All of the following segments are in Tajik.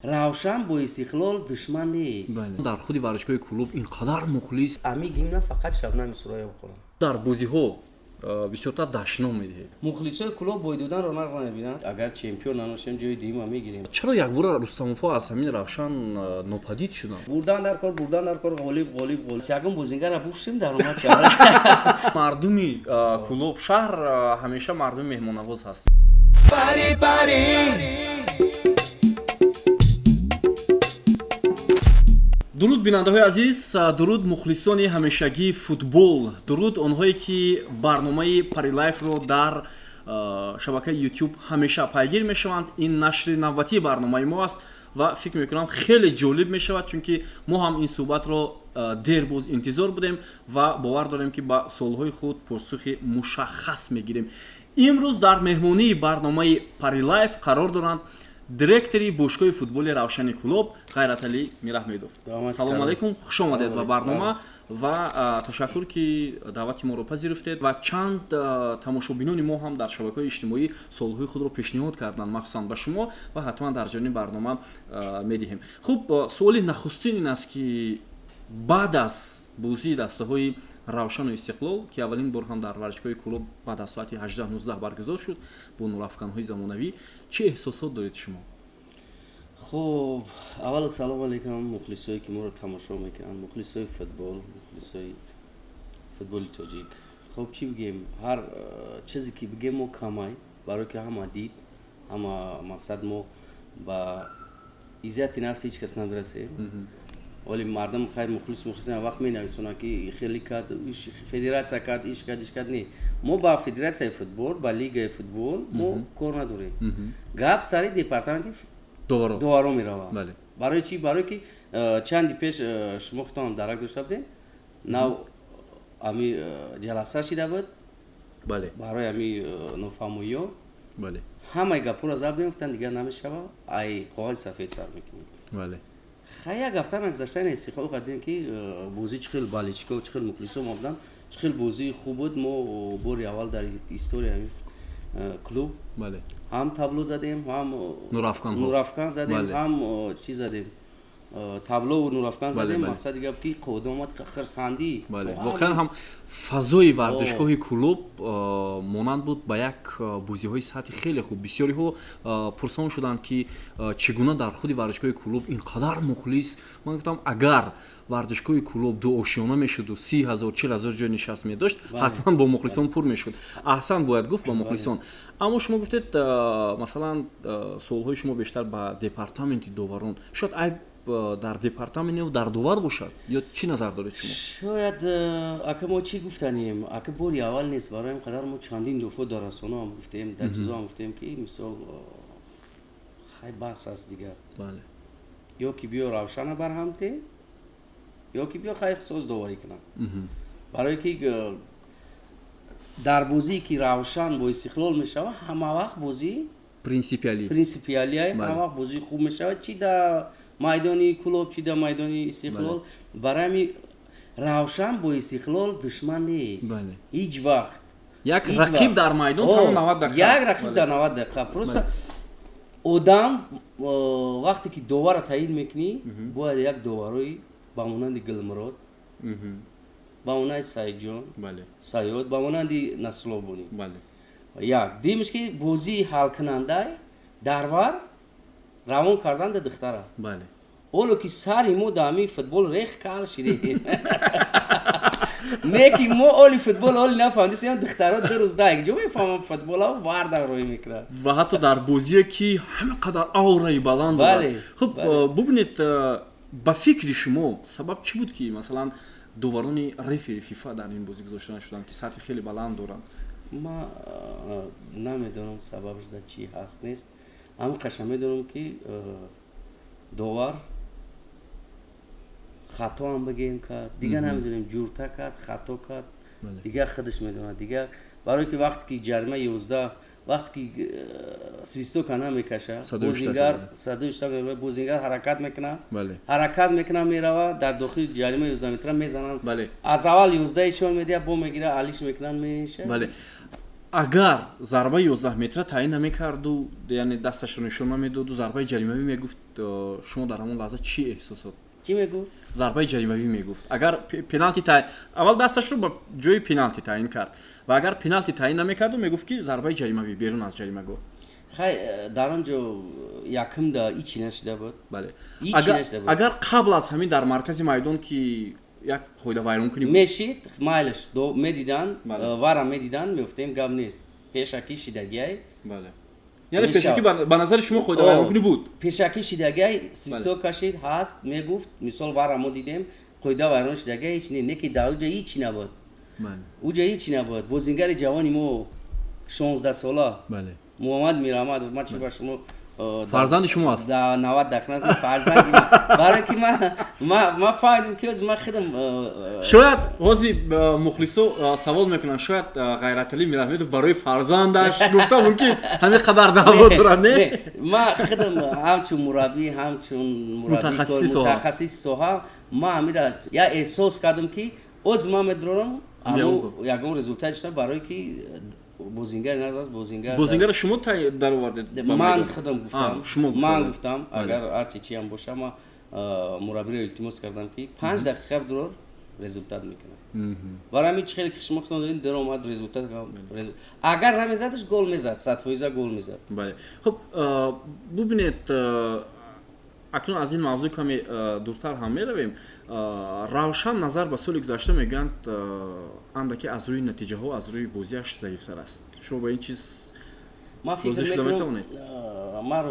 Равшан бо Истиқлол душман нест. Дар худи варзишгоҳи Кӯлоб ин қадар мухлис. Ами гимна фақат Шабнами Сурайё бихонам. Дар бозиҳо бисёртар дашном медиҳед. Мухлисои Кӯлоб бойдоданро нағз намебинанд. Агар чемпион наношем, ҷои дуюма мегирем. Чаро якбора Рустамовҳо аз ҳамин Равшан нопадид шуданд? Бурдан дар кор, бурдан дар кор, ғолиб, ғолиб, ғолиб. Ягон бозингара буфшем, даромад шавад. Мардуми Кӯлоб шаҳр ҳамеша мардуми меҳмоннавоз ҳаст. Пари, пари. Дуруд, бинандаҳои азиз, дуруд, мухлисони ҳамешагии футбол, дуруд онҳое, ки барномаи Парилайфро дар шабакаи YouTube ҳамеша пайгир мешаванд. Ин нашри навбатии барномаи мо аст ва фикр мекунам, хеле ҷолиб мешавад, чунки мо ҳам ин суҳбатро дер боз интизор будем ва бовар дорем, ки ба суолҳои худ посухи мушаххас мегирем. Имрӯз дар меҳмонии барномаи Парилайф қарор доранд директори бошгоҳи футболи Равшани Кӯлоб Ғайраталӣ Мираҳмедов. Салому алайкум, хуш омадед ба барнома ва ташаккур, ки даъвати моро пазируфтед. Ва чанд тамошобинони мо ҳам дар шабакаҳои иҷтимоӣ суолҳои худро пешниҳод карданд махсусан ба шумо ва ҳатман дар ҷониби барнома медиҳем. Хуб, суоли нахустин ин аст, ки баъд аз бозии дастаҳои Равшану Истиқлол, ки аввалин бор ҳам дар варзишгоҳи Кӯлоб баъд аз соати 18-19 баргузор шуд бо нурафканҳои замонавӣ, чӣ эҳсосот доред шумо? Хуб, аввало салому алайкум мухлисое, ки моро тамошо мекунанд, мухлисои футбол, мухлисои футболи тоҷик. Хуб, чӣ бигем, ҳар чизе ки бигем, мо камай, барое ки ҳама дид, ҳама мақсад. Мо ба иззати нафси ҳеҷ кас намерасем, вале мардум, хай, мухлис вақт менависонанд, ки хеле кард, федератсия кард, иш кард, иш кард. Не, мо ба федератсияи футбол, ба лигаи футбол мо кор надорем. Гап сари департаменти доваро меравад. Барои чӣ? Барое ки чанди пеш шумо худтон дарак дошта будем, нав ами ҷаласа шида буд барои ами нофаҳмоиҳо. Ҳамаи гапҳоро заб мегуфтанд, дигар намешава, ай коғази сафед сар мекунем. Хай, як ҳафта нагузашта Истиқлол кардем, ки бозӣ чӣ хел, болельщико чӣ хел, мухлисо омаданд, чӣ хел бозии хуб буд. Мо бори аввал дар историяи клуб ҳам табло задем, ҳам нурафкан задем, ҳам чӣ задем, таблову нурафкан задем. Мақсади гап, ки қодам омад, хирсандӣ. Воқеан ҳам фазои варзишгоҳи Кӯлоб монанд буд ба як бозиҳои сатҳи хеле хуб. Бисёриҳо пурсон шуданд, ки чӣ гуна дар худи варзишгоҳи Кӯлоб ин қадар мухлис. Ман гуфтам, агар варзишгоҳи Кӯлоб дуошиёна мешуду 30 000, 40 000 ҷои нишаст медошт, ҳатман бо мухлисон пур мешуд. Аҳсан бояд гуфт ба мухлисон. Аммо шумо гуфтед, масалан, суолҳои шумо бештар ба департаменти доварон. Шояд айб дар департаменти дар довар бошад ё чӣ назар доред шумо? Шояд, ака, мо чӣ гуфтанем, ака, бори аввал нест. Барои ин қадар мо чандин дафъа дар расонаам гуфтем, дар чизоам гуфтем, ки мисол, хай, бас аст дигар. Ё ки биё Равшана барҳам те, ё ки биё, хай, соз доварӣ кунам, барое ки дар бозие ки Равшан бо Истиқлол мешавад, ҳама вақт бозӣ принсипиалӣ. Принсипиалия, ҳама вақт бозии хуб мешавад, чи дар майдони Кӯлоб, чи дар майдони Истиқлол. Барои ҳами Равшан бо Истиқлол душман нест ҳеҷ вақт. Як рақиб дар майдон то 90 дақиқа. Як рақиб дар 90 дақиқа. Просто одам вақте ки довара таъин мекунӣ, бояд як доварои ба монанди Гулмурод, ба монанди Саидҷон Саёд, ба монанди Насруллобонӣ. Як димш, ки бозии ҳалкунандай дарвар равон кардан да духтара. Оло ки сари мо да ҳамин футбол рех кал шидем, не ки мо оли футбол оли нафаҳмидисем. Духтаро 2 рӯз да якҷо мефаҳмам, футбола вардан рӯй мекунад. Ва ҳатто дар бозие, ки ҳама қадар аураи баланд дорад. Хуб, бубинед, ба фикри шумо сабаб чӣ буд, ки масалан доварони рефери ФИФА дар ин бозӣ гузошта нашуданд, ки сатҳи хеле баланд доранд? Ма намедонам сабабш да чӣ ҳаст, нест. Ҳамин қаша медонам, ки довар хатоам бигем кард, дигар намедонем, ҷурта кард, хато кард, дигар худаш медонад. Дигар барое ки вақте ки ҷарима 11, вақте ки свистока намекаша, бозингар садои бозингар ҳаракат мекунад, ҳаракат мекунад, мерава дар дохили ҷарима 11 метра мезананд. Аз аввал 11 ишон медиҳад, бо мегира, алиш мекунанд, меша. Бале. Агар зарбаи 11 метра таъин намекарду, яъне дасташро нишон намедоду, зарбаи ҷаримавӣ мегуфт, шумо дар ҳамон лаҳза чӣ эҳсосот? Чӣ мегуфт? Зарбаи ҷаримавӣ мегуфт. Агар пеналти, аввал дасташро ба ҷои пеналти таъин кард ва агар пеналти таъин намекарду, мегуфт, ки зарбаи ҷаримавӣ, берун аз ҷаримагоҳ. Хай, дар он ҷо якумда ҳичи нашида буд. Бале. Ҳичи нашида буд. Агар қабл аз ҳамин дар маркази майдон ки як қоидавайронкунӣ мешид, майлаш, медидан, вара медидан, мегуфтем, гап нест, пешакӣ шидагиай. Бале, яъне пешакӣ ба назари шумо қоидавайронкунӣ буд? Пешакӣ шидагиай, свисток кашид, ҳаст, мегуфт. Мисол, вара мо дидем, қоида вайрон шидагиай, ҳеч не, не ки дар уҷа ҳичи набуд, уҷа ҳичи набуд. Бозингари ҷавони мо, 16-сола, Муҳаммад Мираҳмадов, ман чи ба шумо Фарзанди шумо аст? Да, 90 дақиқа фарзанди, барое ки ма фаҳмидем, ки ҳозир ман худам Шояд ҳозир мухлисо савол мекунанд, шояд Ғайраталӣ Мираҳмедов барои фарзандаш гуфта, мумкин ҳамин қадар даъво дорад, не? Ма худам ҳамчун мураббӣ, ҳамчун мутахассиси соҳа, ма ҳамира я эҳсос кардам, ки оз ман медорам, ягон результат шуда, барое ки бозингари наз аст, бозингар. Бозингаро шумо даровардед? Ман худам гуфтам, ман гуфтам, агар ҳарчи чиам боша, ма мураббиро илтимос кардам, ки 5 дақиқа бидурор, результат мекунад. Барои ҳамин, чӣ хеле ки шумо худтон додед, даромад, результат. Агар намезадаш, гол мезад, 100% гол мезад. Бале, хуб, бубинед, акнун аз ин мавзӯъ каме дуртар ҳам меравем. Равшан назар ба соли гузашта, мегӯянд, андаке аз рӯи натиҷаҳо, аз рӯи бозиаш заифтар аст. Шумо ба ин чиз Ман фикр розӣ шуда мекунам, метавонед? Ман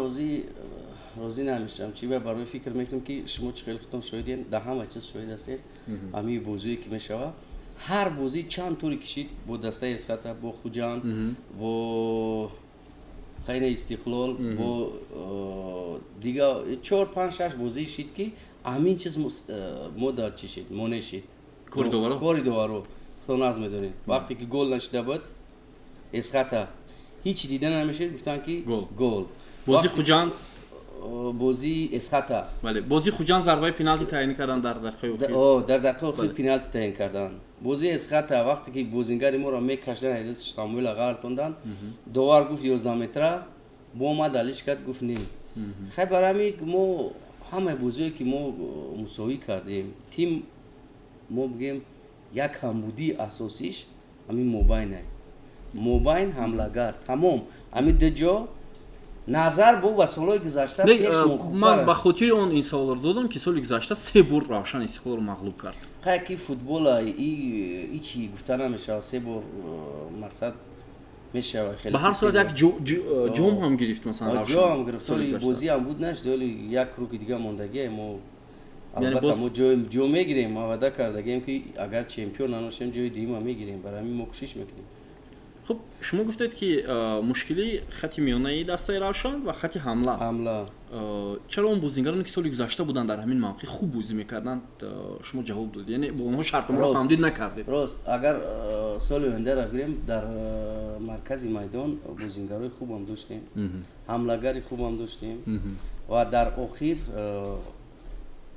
розӣ намешавам. Чи барои фикр мекунам, ки шумо чӣ хеле худтон шоҳидем, дар ҳама чиз шоҳид ҳастед. Ҳамин бозие ки мешавад, ҳар бозӣ чанд туре кишид, бо дастаи Эсхата, бо Хуҷанд, бо хайна Истиқлол, бо дига чор, панҷ, шаш бозӣ шид, ки ҳамин чиз мо да чӣ шид, монеъ шид. Кори доваро? Кори доваро, худо наз медонед. Вақте ки гол нашида буд Эсхата, ҳичи дида намешид, гуфтанд, ки Гол. Гол. Бозии Хуҷанд? Бозии Эсхата. Бале, бозии Хуҷанд зарбаи пеналти таъин кардан дар дақиқаи охир. О, дар дақиқаи охир пеналти таъин кардан. Бозии Эсхата, вақте ки бозингари моро мекашидан, ҳайдас Самуэла ғалтондан, довар гуфт 11 метра, бо омад, алиш кард, гуфт не. Хай, барои ҳамин мо ҳамаи бозиҳое ки мо мусовӣ кардем, тим мо, бигем, як камбудии асосиш ҳамин мобайнай, мобайн, ҳамлагар, тамом, ҳамин ду ҷо назар бо ба солҳои гузашта Не, пеш мо ман хубтар ба аст. хотири он ин саволро додам, ки соли гузашта се бор Равшан Истиқлолро мағлуб кард. Хай, ки футбола ичи гуфта намешавад, се бор, мақсад, мешавад хеле. Ба ҳар сурат, як ҷом ҳам гирифт, масалан, Равшан ҷом гирифт. соли Оли гузашта. бозӣ ҳам буд, нашд, оли як круги дига мондагие мо. Яъне Албатта, мо ҷо мегирем, ма ваъда кардагием, ки агар чемпион наношем, ҷои дуюма мегирем. Барои ҳамин мо кӯшиш мекунем. Хуб, шумо гуфтед, ки мушкили хати миёнаи дастаи Равшан ва хати ҳамла. Ҳамла. Чаро он бозингароне, ки соли гузашта буданд, дар ҳамин мавқеъ хуб бозӣ мекарданд, шумо ҷавоб додед, яъне бо онҳо шартномаро тамдид накардед? Рост, агар соли ояндаро гирем, дар маркази майдон бозингарои хубам доштем, ҳамлагари хубам доштем ва дар охир,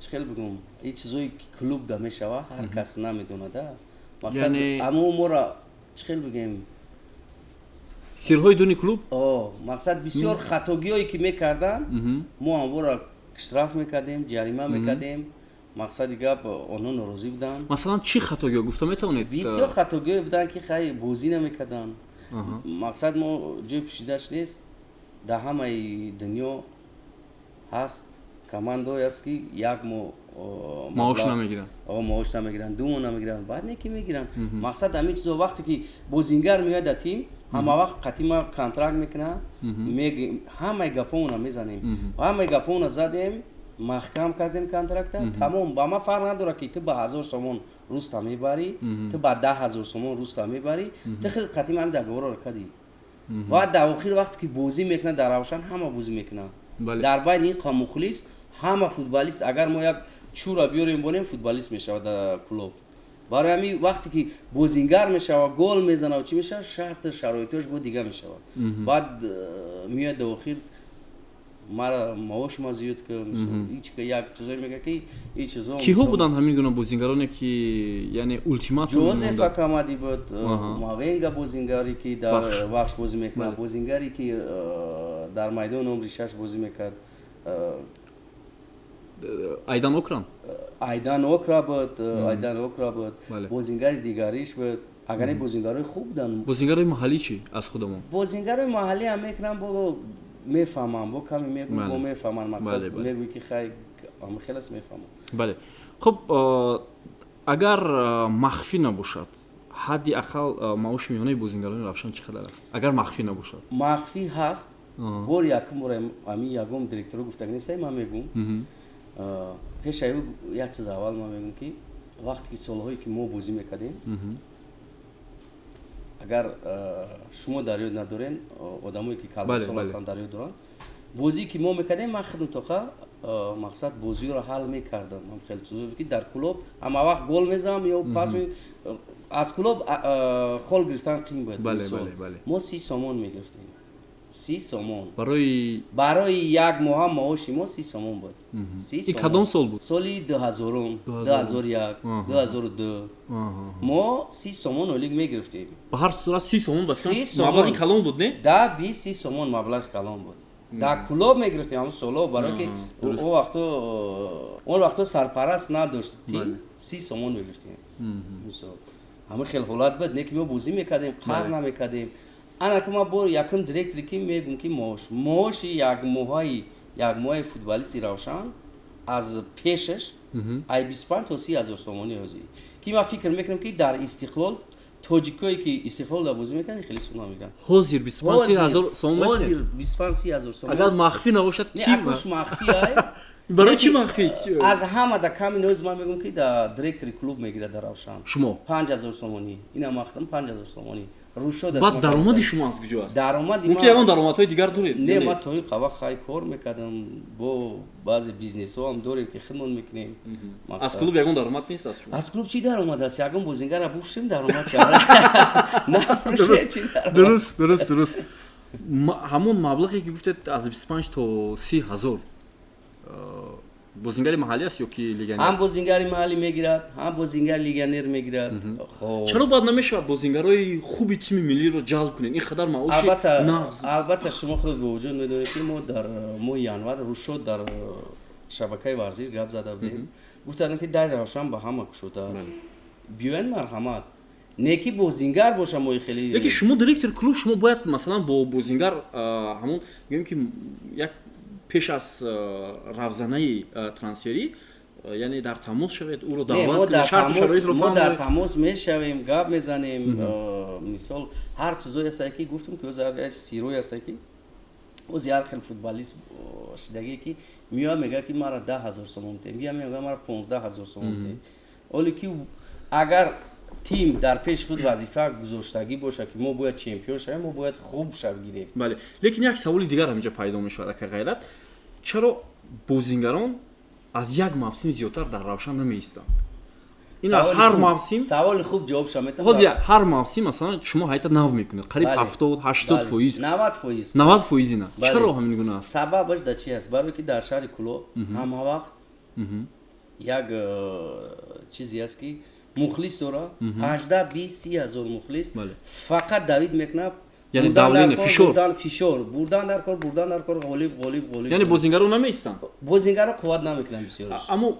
чӣ хел бигӯм, ин чизое ки клуб да мешава, ҳар кас намедонада. Мақсад, амо моро, чӣ хел бигем, Сирҳои дуни клуб. О, мақсад, бисёр хатогиҳое ки мекарданд, мо ҳамвора штраф мекардем, ҷарима мекардем. Мақсади гап, онҳо норозӣ буданд. Масалан, чӣ хатогиҳо гуфта метавонед? Бисёр хатогиҳое буданд, ки хай, бозӣ намекарданд. Мақсад, мо ҷои пӯшидаш нест, дар ҳамаи дунё ҳаст, командое аст, ки як моҳ Маош намегиранд. Маош намегиранд, 2 моҳ намегиранд, баъд не ки мегиранд. Мақсад, ҳамин чизо, вақте ки бозингар меояд дар тим, ҳама вақт қатима контракт мекунад, ҳамаи гапомона мезанем, ҳамаи гапомона задем, маҳкам кардем контракта, тамом. Ба ман фарқ надорад, ки ту ба 1000 сомон рӯзта мебарӣ, ту ба 10 000 сомон рӯзта мебарӣ, ту хел қатима ҳамин договорро кардӣ. Баъд дар охир, вақте ки бозӣ мекунад, дар Равшан ҳама бозӣ мекунад. Дар байни ин мухлис, ҳама футболист, агар мо як чура биёрем, бонем, футболист мешавад дар клуб. Барои ҳамин, вақте ки бозингар мешавад, гол мезанад, чӣ мешавад, шарту шароитош бо дига мешавад. Баъд меояд дар охир. Мара маош ма зиёд ки, як чизое мега, ки ин чизо. Киҳо буданд ҳамин гуна бозингароне, ки яъне ултиматум? Ҷозеф Акамади буд, Мавенга, бозингаре, ки дар Вахш бозӣ мекунад, бозингаре, ки дар майдон номри 6 бозӣ мекард. Айдан Окран. Айдан Окра буд, Айдан Окра буд, бозингари дигариш буд. Агар ин бозингарои хуб буданд. Бозингарои маҳаллӣ чӣ, аз худамон? Бозингарои маҳаллӣ ҳам мекунам, бо мефаҳмам, бо каме мегӯм, бо мефаҳмам, мақсад мегӯй, ки хай, хелас мефаҳмам. Бале, хуб, агар махфӣ набошад, ҳадди ақал маоши миёнаи бозингарони Равшан чӣ қадар аст, агар махфӣ набошад? Махфӣ ҳаст. Бори якум бора ами ягон директоро гуфтагӣ нестай, ман мегӯм. Пешаи як чиз аввал ман мегӯм, ки вақте ки солҳое ки мо бозӣ мекардем, агар шумо дар ёд надорен, одамое, ки калонсол ҳастанд, дар ёд доранд, бозие ки мо мекардем, ман худам тоқа, мақсад, бозиро ҳал мекардам. Хеле чизо ки дар клуб ҳама вақт гол мезанам ё пас аз клуб хол гирифтан қин буд. Мо 30 сомон мегирифтем, 30 сомон. Барои? Барои як моҳа маоши мо 30 сомон буд. И кадом сол буд? Соли 2000-ум, 2001, 2002 мо 30 сомон ойлик мегирифтем. Ба ҳар сурат 30 сомон ба маблағи калон буд, не? Да, 20-30 сомон маблағи калон буд. Дар клуб мегирифтем ҳамн солҳо, барое ки он вақто сарпараст надошт тим, 30 сомон мегирифтем. Мисол, ҳамин хел ҳолат буд, не ки мо бозӣ мекардем, қаҳр намекардем. Ана ки ман бор якум директори ки мегӯм, ки маоши якмоҳаи футболисти Равшан аз пешаш ай 25 то 30 ҳазор сомонӣ ҳозир, ки ман фикр мекунам, ки дар Истиқлол тоҷикое, ки Истиқлол дар бозӣ мекунанд, хеле сум намегиранд. Ҳозир 25-30 ҳазор сомон? Ҳозир 25-30 ҳазор сомон. Агар махфӣ набошад, ки акуш махфӣ ай? Барои чӣ махфӣ? Аз ҳама да ками ноз ман мегӯм, ки да директори клуб мегирад дар Равшан. Шумо? 5000 сомонӣ. Ина махтам, 5000 сомонӣ. Рӯшод. Баъд даромади шумо аз куҷо аст? Даромади? Мумкин ягон даромадҳои дигар доред? Не, ман то ин қава хай кор мекардам, бо баъзе бизнесҳо ҳам дорем, ки хидмат мекунем. Аз клуб ягон даромад нест аз шумо? Аз клуб чӣ даромад аст? Ягон бозингара буфурӯшем, даромад шавад, нафурӯшем, чӣ даромад? Дуруст. Ҳамон маблағе, ки гуфтед, аз 25 то 30 ҳазор, бозингари маҳаллӣ аст ё ки легионер? Ҳам бозингари маҳаллӣ мегирад, ҳам бозингари легионер мегирад. Хоб, чаро бояд намешавад бозингарои хуби тими миллиро ҷалб кунед, ин қадар маоши нағз? Албатта, шумо худ бо вуҷуд медонед, ки мо дар моҳи январ рӯшод дар шабакаи варзиш гап зада будем, гуфтадем, ки дари Равшан ба ҳама кушодааст, биёянд, марҳамат, не ки бозингар боша мои хеле. Лекин шумо директори клуб, шумо бояд, масалан, бо бозингар ҳамон мегӯем, ки як пеш аз равзанаи трансферӣ, яъне дар тамос шавед, ӯро даъват кунед, шарту шароитро. Мо дар тамос мешавем, гап мезанем. Мисол, ҳар чизое ҳастае, ки гуфтем, ки сирое ҳастае, ки оз ҳар хел футболист шидагие, ки меояд, мегӯяд, ки мара 10 000 сомон тем, бия, мегӯяд, мара 15 000 сомон тем. Оле ки агар тим дар пеши худ вазифа гузоштагӣ бошад, ки мо бояд чемпион шавем, мо бояд хуб шав гирем. Бале, лекин як саволи дигар ҳаминҷа пайдо мешавад, ака Ғайрат: чаро бозингарон аз як мавсим зиёдтар дар Равшан намеистанд? Ина ҳар мавсим. Саволи хуб, ҷавобша метавонам. Ҳозир ҳар мавсим, масалан, шумо ҳайта нав мекунед, қариб 70-80%. 90%. 90% ина. Чаро ҳамин гуна аст? Сабабаш дар чи аст? Барое ки дар шаҳри Кӯлоб ҳама вақт як чизе аст, ки мухлис дора, 18, 20, 30 ҳазор мухлис фақат давид мекунад. Яъне давление, фишор. Фишор, бурдан дар кор, бурдан дар кор, ғолиб, ғолиб, ғолиб. Яъне бозингаро намеистанд? Бозингаро қувват намекунанд бисёрш. Аммо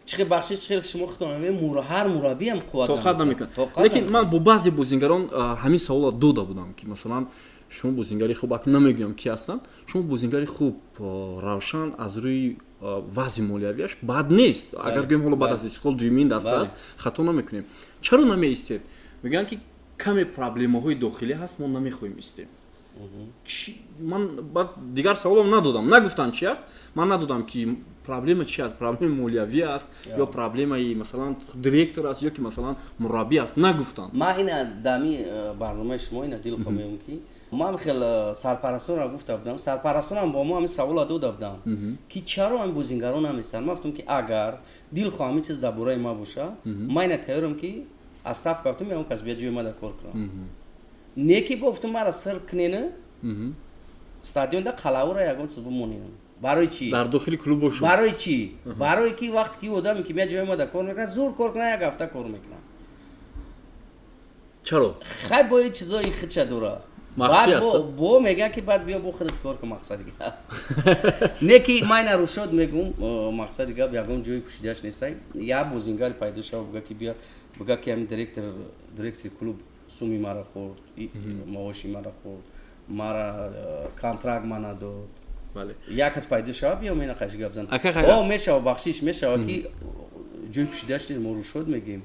чихе, бахши, чихе шумо худтон, ҳар мураббиам қувват тоқат намекунад. Лекин ман бо баъзе бозингарон ҳамин саволро дода будам, ки масалан, шумо бозингари хуб, акнун намегӯям ки ҳастанд, шумо бозингари хуб, Равшан аз рӯи вазъи молиявиаш бад нест, агар гӯем, ҳоло баъд аз Истиқлол дуюмин даста аст, хато намекунем, чаро намеистед? Мегӯянд, ки каме проблемаҳои дохилӣ ҳаст, мо намехоҳем истем. Ман баъд дигар саволам надодам, нагуфтанд чи аст. Ман надодам, ки проблема чи аст, проблема молиявӣ аст ё проблемаи, масалан, директор аст ё ки, масалан, мураббӣ аст, нагуфтанд. Ман ина дами барномаи шумо ина дилхо мегӯям, ки ман хел сарпарастонро гуфта будам, сарпарастонам бо мо ҳамин савола дода будам, ки чаро ҳамин бозингарон наместанд. Ман гуфтам, ки агар дилхо ҳамин чиз дар бораи ман боша, ман ина тайёрам, ки отставка гуфтам, ягон кас биёд ҷои ман дар кор кунам. Не ки бо гуфтам, мара сир кунена. Стадионда қалавура ягон чиз бимонем. Барои чӣ? Дар дохили клуб бошум. Барои чӣ? Барое ки вақте ки одаме ки меяд ҷои мо да кор мекунад, зур кор кунад, як ҳафта кор мекунад. Чаро? Хай, бо ин чизои худша дора. Махфӣ Баъд аст? Бо мегӯян, ки баъд биё, бо худат кор кун. Мақсади гап не, ки ман ина рушод мегум. Мақсади гап, ягон ҷои пӯшидааш нестай. Як бозингари пайдо шава, буга ки бия, буга ки ҳамин директори клуб суми мара хӯрд, маоши мара хӯрд, мара контракт ма надод. Як кас пайдо шава, биё, мена қаши гап зан. Ака Хайрат. О, мешава, бахшиш, мешава, ки ҷои пӯшидааш нест. Мо рушод мегӯем,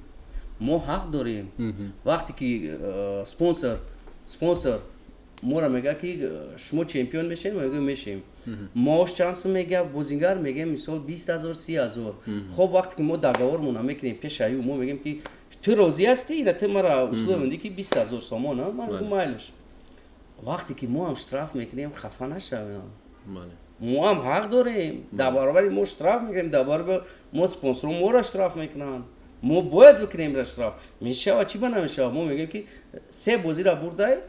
мо ҳақ дорем. Вақте ки спонсор моро мега, ки шумо чемпион мешавед, мо мегӯем, мешавем. Маош чанд сум мега бозингар? Мегӯем, мисол, 20 000, 30 000. Хоб, вақте ки мо договормона мекунем пешаю, мо мегӯем, ки ту розӣ ҳастӣ, ина ту мара условие монди, ки 20 000 сомон, а? Ман мегӯм, майлаш. Вақте ки мо ҳам штраф мекунем, хафа нашавем. Мо ҳам ҳақ дорем. Дар баробари мо штраф мекунем, дар баробари мо спонсорон моро штраф мекунанд, мо бояд бикунем ра штраф. Мешава, чӣ ба намешава? Мо мегӯем, ки се бозиро бурдай,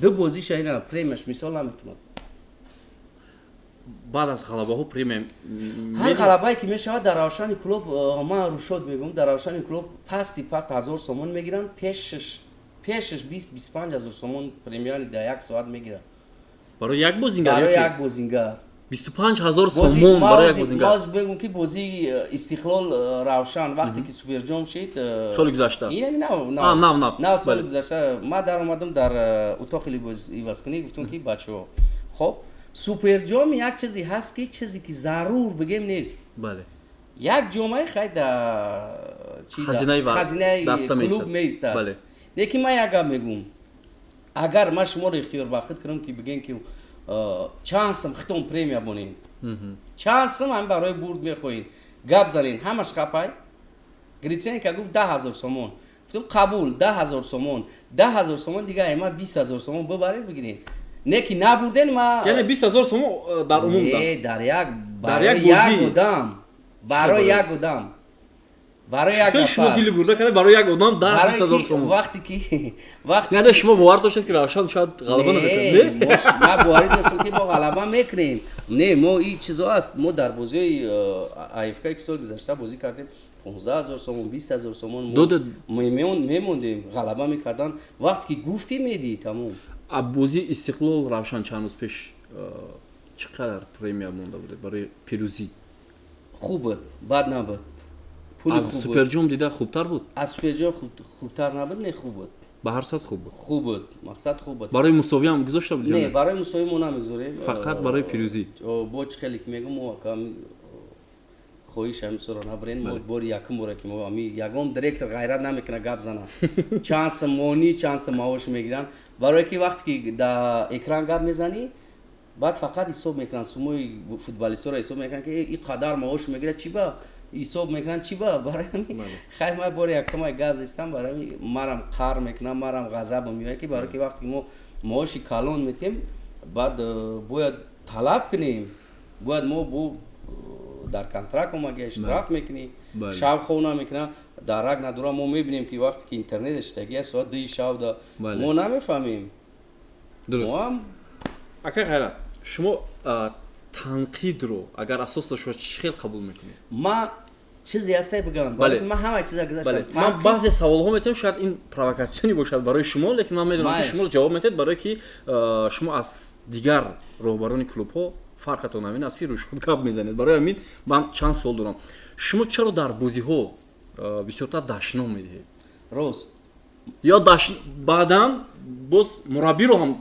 ду бозиша ина премияш мисол наметавонад. Баъд аз ғалабаҳо премия? Ҳар ғалабае ки мешавад дар Равшани клуб, ман рушод мегӯм, дар Равшани клуб пасти паст 1000 сомон мегиранд, пешаш 20-25 ҳазор сомон премияли дар як соат мегиранд. Барои як бозингар? Барои Ё ки? як бозингар. 25 000 сомон барои як бозингар? Боз бегум, ки бозии Истиқлол Равшан, вақте ки суперҷом шид Соли гузашта. Ин нав. А, нав, нав. Нав, соли Бале. гузашта. Ман даромадам дар утоқи либосивазкунӣ, гуфтам, ки бачаҳо, хоб, суперҷом як чизе ҳаст, ки чизе ки зарур бигем нест. Як ҷомаи хай да чи Хазинаи хазинаи даста клуб меистад. меистад. Лекин ман як гап мегӯм: агар ман шуморо ихтиёрбахт кунам, ки бигем, ки чанд сум хитон премия бонем, чанд сум ҳам барои бурд мехоҳед, гап занен, ҳамаш хапай. Гриценко гуфт 10 000 сомон. Гуфтам, қабул, 10 000 сомон, 10 000 сомон, дига ма 20 000 сомон бибаред, бигиред. Не ки набурден, ма Яъне 20 000 сомон дар умум Не, даст? дар як Дар як барои як бозӣ? одам, барои барои? як одам, барои як Хеле шумо нафар. дили гурда карда, барои як одам даҳ Барои бист ҳазор ки сомон. Вақте ки Яъне шумо бовар доштед, ки Равшан шояд ғалаба намекунад, не? Ма боварӣ доштем, ки мо ғалаба мекунем. Не, мо и чизо аст, мо дар бозиҳои АФК, ки соли гузашта бозӣ кардем, 15 000 сомон, 20 000 сомон мо Дода- мемондем, ғалаба мекардан. Вақте ки гуфтӣ, медиҳӣ, тамом. А бозии Истиқлол Равшан чанд рӯз пеш чӣ қадар премия монда будед барои пирӯзӣ? Хуб буд, бад набуд, пули Аз хуб буд. суперҷом дида хубтар буд? Аз суперҷом хубтар набуд, не, хуб буд. Ба ҳар сурат хуб буд. Хуб буд, мақсад, хуб буд. Барои мусовӣ ҳам гузошта буд ё Не, не? барои мусовӣ мо намегузорем. Фақат барои пирӯзӣ. Бо чӣ хеле ки мегӯм, мо акам хоҳиш ҳамисоро набарен. Мо бори якум боре, ки мо ами ягон директор ғайрат намекунад гап зана, чанд сомонӣ, чанд сом маош мегиранд. Барое ки вақте ки дар экран гап мезанӣ, баъд фақат ҳисоб мекунанд, сумои футболистҳоро ҳисоб мекунанд, ки ин қадар маош мегирад, чӣ ба ҳисоб мекунанд, чӣ ба барои ҳамин. Хай, ман бори якумай гап зистам, барои ҳамин марам қар мекунам, марам ғазабам меояд, ки барое ки вақте ки мо маоши калон метем, баъд бояд талаб кунем, бояд мо бо дар контракт омага, штраф мекунӣ. Шаб хоб намекунам, дарак надорам. Мо мебинем, ки вақте ки интернет иштагӣ аст, соат 2-и шаб да мо намефаҳмем. Дуруст. Мо ҳам Ака Ғайрат, шумо танқидро, агар асос дошта бошад, чӣ хел қабул мекунед? Ма чизе ҳастай бигам, барои ки ман ҳамаи чиза гузаштам. Ман баъзе саволҳо метавонам, шояд ин провокатсионӣ бошад барои шумо, лекин ман медонам, ки Майш. шумо ҷавоб метиҳед, барое ки шумо аз дигар роҳбарони клубҳо фарқатон ҳамин аст, ки рӯшуд гап мезанед. Барои ҳамин ман чанд суол дорам. Шумо чаро дар бозиҳо бисёртар дашном медиҳед? Рост. Ё баъдан боз мураббиро ҳам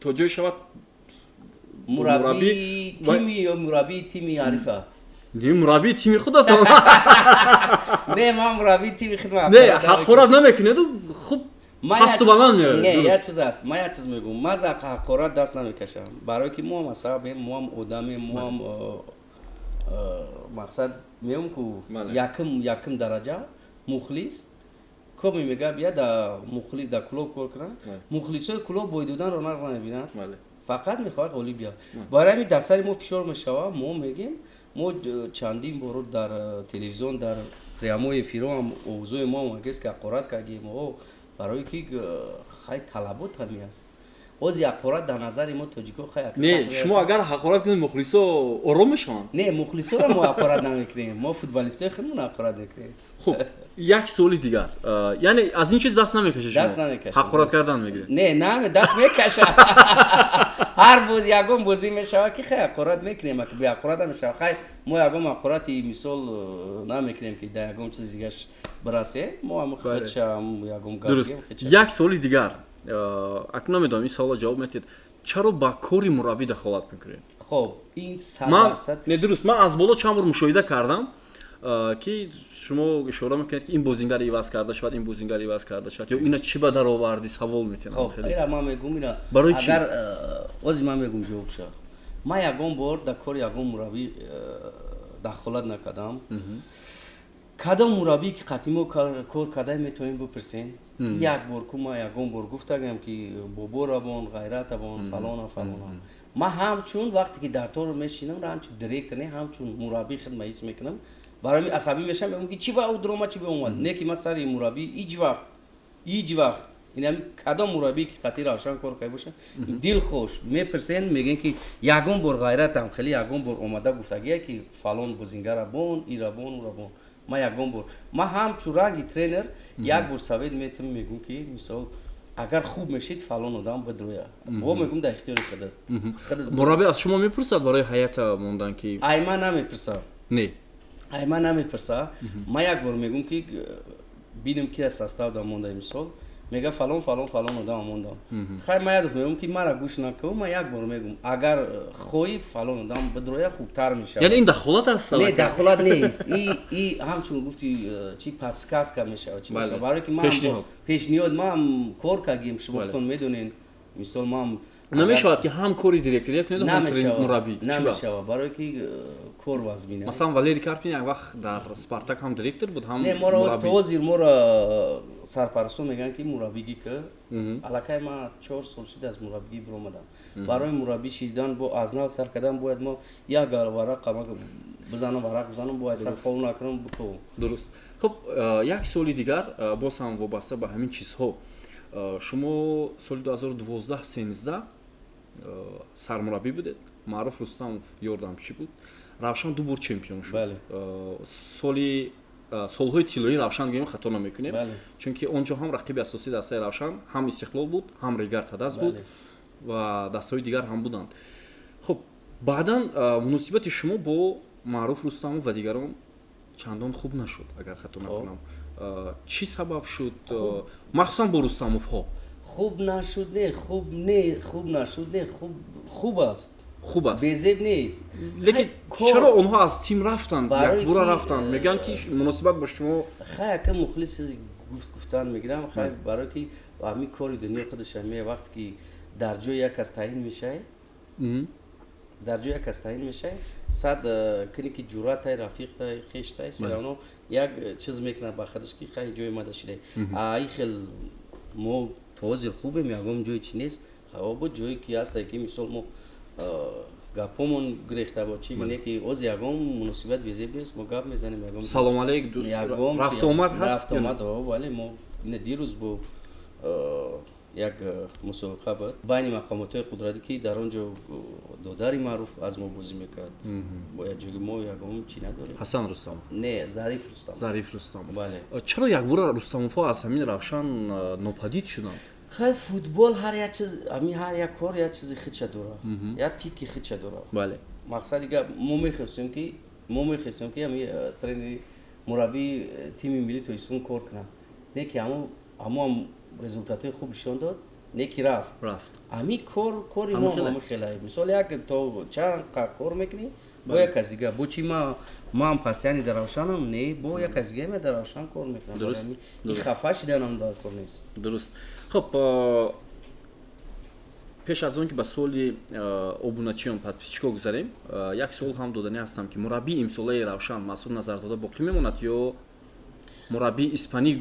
то ҷое шавад. Мураббии тими ё мураббии тими ҳарифа? Не, мураббии тими худатон. Не, ман мураббии тими худам. Не, ҳақорат намекунеду, хуб, пасту баланд меоред. Не, як чиз аст, ман як чиз мегӯм: ман за ҳақорат даст намекашам, барое ки мо ҳам асабем, мо ҳам одамем, мо ҳам мақсад меом ку якум дараҷа мухлис коми мега, бия да мухлис да клуб кор кунад. Мухлисои клуб бой доданро нағз намебинанд, фақат мехоҳад ғолиб биёд. Барои ҳамин дар сари мо фишор мешавад. Мо мегем, мо чандин боро дар телевизион, дар прямой эфиро ҳам овозои мо ҳам ки ҳақорат кардем, барое ки хай талабот ҳами аст. Ози ҳақорат дар назари мо, тоҷико, хай. Не, шумо агар ҳақорат кунед, мухлисо ором мешаванд. Не, мухлисоро мо ҳақорат намекунем, мо футболистои худмон ҳақорат мекунем. Хуб, як суоли дигар. Яъне аз ин чиз даст намекашед? Даст намекашем. Ҳақорат кардан мегиред? Не, на, даст мекаша. Ҳар боз ягон бозӣ мешавад, ки хай, ҳақорат мекунем, аки беҳақорат намешавад. Хай, мо ягон ҳақорати, мисол, намекунем, ки дар ягон чизи дигаш бирасе. Мо ҳам худша ягон гап. Дуруст. Як суоли дигар. Акнун намедонам, ин саволро ҷавоб медиҳед: чаро ба кори мураббӣ дахолат мекунед? Хоб, ин 100%. Не, дуруст, ман аз боло чанд бор мушоҳида кардам, ки шумо ишора мекунед, ки ин бозингар иваз карда шавад, ин бозингар иваз карда шавад ё ина чӣ ба даровардӣ, савол метиҳам. Хоб, ира ман мегум, ира Барои чӣ? Агар ози ман мегум, ҷавоб шавад. Ман ягон бор дар кори ягон мураббӣ дахолат накардам. Кадом мураббӣ ки қатъи мо кор карда, метавонем бипурсем. Як бор ку ман ягон бор гуфтагам, ки боборабон, ғайратабон, фалона, фалона? Ман ҳамчун вақте ки дар тор мешинам, ҳамчун директор не, ҳамчун мураббӣ хидмат ҳис мекунам. Барои асабӣ мешавам, мегӯям, ки чӣ ба ӯ дуромад, чӣ ба омад. Не, ки ман сари мураббӣ ҳеҷ вақт, ҳеҷ вақт. Инами кадом мураббӣ ки қатъи Равшан кор карда боша, дилхош мепурсен, мегӯен, ки ягон бор ғайратам хеле ягон бор омада гуфтагия, ки фалон бозингара бон, ира бон, ура бон. Ман ягон бор, ман ҳамчун ранги тренер як бор совет метам, мегӯм, ки мисол, агар хуб мешид, фалон одам бидроя. Во мегӯм, дар ихтиёри худат. Мураббӣ аз шумо мепурсад барои ҳайата мондан, ки? Ай ман намепурсам. Не? Ай ман намепурса. Ман як бор мегӯм, ки бинем, ки аз состав да монда. Мисол, мега, фалон, фалон, фалон одам мондам. Хай, ман як мегӯм, ки мара гӯш накун. Ман як бор мегӯм, агар хоҳӣ, фалон одам бидроя, хубтар мешавад. Яъне ин дахолат аст? Не, дахолат нест. И ҳамчун гуфти чи, подсказка мешавад, чи мешавад, барое ки ман пешниҳод. Ман кор кардем, шумо худтон медонед, мисол, ман Намешавад, ки ҳам кори директория кунед, ҳам мураббӣ? Намешавад, барое ки кор вазмина. Масалан, Валерий Карпин як вақт дар Спартак ҳам директор буд, ҳам Не, моро ҳозир моро сарпарастон мегӯянд, ки мураббигӣ ки. Аллакай ман 4 сол шуда аз мураббигӣ биромадам. Барои мураббӣ шидан бо аз нав сар кардан бояд мо як варақ бизанам, варақ бизанам, бояд сар қобул накунам, биков. Дуруст. Хуб, як суоли дигар, боз ҳам вобаста ба ҳамин чизҳо. Шумо соли 2012-13 сармураббӣ будед, Маъруф Рустамов ёрдамчӣ буд, Равшан ду бор чемпион шуд. Соли солҳои тиллоии Равшан гӯем, хато намекунем, чунки он ҷо ҳам рақиби асосии дастаи Равшан ҳам Истиқлол буд, ҳам Регар Тадаз буд ва дастаҳои дигар ҳам буданд. Хуб, баъдан муносибати шумо бо Маъруф Рустамов ва дигарон чандон хуб нашуд, агар хато накунам. Чӣ сабаб шуд, махсусан бо Рустамовҳо? Хуб нашуд, не, хуб не, хуб нашуд, не, хуб, хуб аст. Хуб аст. Безеб нест. Лекин чаро онҳо аз тим рафтанд, якбора рафтанд? Мегӯянд, ки муносибат бо шумо. Хай, ака, мухлис гуфтан мегирам. Хай, барое ки ҳамин кори дунё худаш ҳаме, вақте ки дар ҷои як кас таъин мешавӣ, дар ҷои як кас таъин мешавӣ, сад кини ки ҷуръатай, рафиқтай, хештай, всё равно як чиз мекунад ба худаш, ки хай, ҷои мада шидай. А ин хел мо то ҳозир хубем, ягон ҷои чи нест. Хай, ҷое ки ҳасте, ки мисол, мо гапҳомон гирехта бо чи не, ки оз ягон муносибат безеб нест, мо гап мезанем, ягон Салом алейк, дӯст, рафтуомад ҳаст? Рафтуомад, вале мо ина дирӯз бо як мусобиқа буд байни мақомотҳои қудратӣ, ки дар он ҷо додари Маъруф аз мо бозӣ мекард. Бо якҷоги мо ягон чӣ надорем. Ҳасан Рустамов? Не, Зариф Рустамов. Зариф Рустамов. Бале. Чаро якбора Рустамовҳо аз ҳамин Равшан нопадид шуданд? Хай, футбол ҳар як чиз, ҳамин ҳар як кор як чизи худша дорад, як пики худша дорад. Мақсади гап, мо мехостем, ки ҳами тренери, мураббии тими миллии Тоҷикистон кор кунад. Не, ки ҳамо результатҳои хуб нишон дод, не, ки рафт. Рафт. Ҳами кор, кори мо ҳами хеле. Мисол, як то чанд кор мекунӣ бо як кас дига, бо чи ман постоянно дар Равшанам, не, бо як кас дига дар Равшан кор мекунам. И хафа шиданам дар кор нест. Дуруст. Хуб, пеш аз он ки ба суоли обуначиён, подписчико гузарем, як суол ҳам доданӣ ҳастам, ки мураббии имсолаи Равшан Масуд Назарзода боқӣ мемонад ё мураббии испанӣ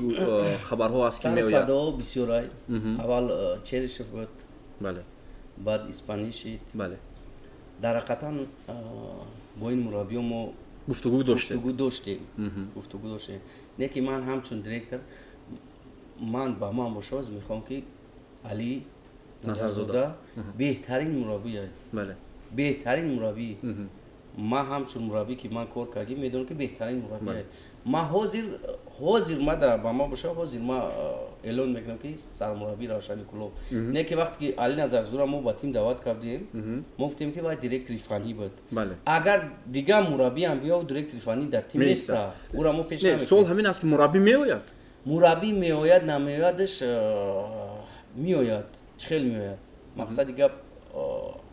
хабарҳо аст, ки меояд? Садоҳо бисёрай. Аввал Черишев буд, баъд испанӣ шид. Дар ҳақиқатан бо ин мураббиё мо гуфтугӯ доштем. Гуфтугӯ доштем, гуфтугӯ доштем. Не, ки ман ҳамчун директор, ман ба ман бошад, мехоҳам, ки Али. Назарзода беҳтарин мураббӣ. Беҳтарин мураббӣ. Ман ҳамчун мураббӣ, ки ман кор кардем, медонам, ки беҳтарин мураббӣ. Ман ҳозир ма ба ма боша, ҳозир ма эълон мекунам, ки сармураббии Равшани Кӯлоб. Не ки вақте ки Али Назарзодаро мо ба тим даъват кардем, мо гуфтем, ки вай директори фаннӣ буд. Агар дигар мураббиам биёв, директори фаннӣ дар тим неста, ӯра мо пеш. Суол ҳамин аст, ки мураббӣ меояд? Мураббӣ меояд, намеоядаш, меояд. Чӣ хел меояд? Мақсади гап,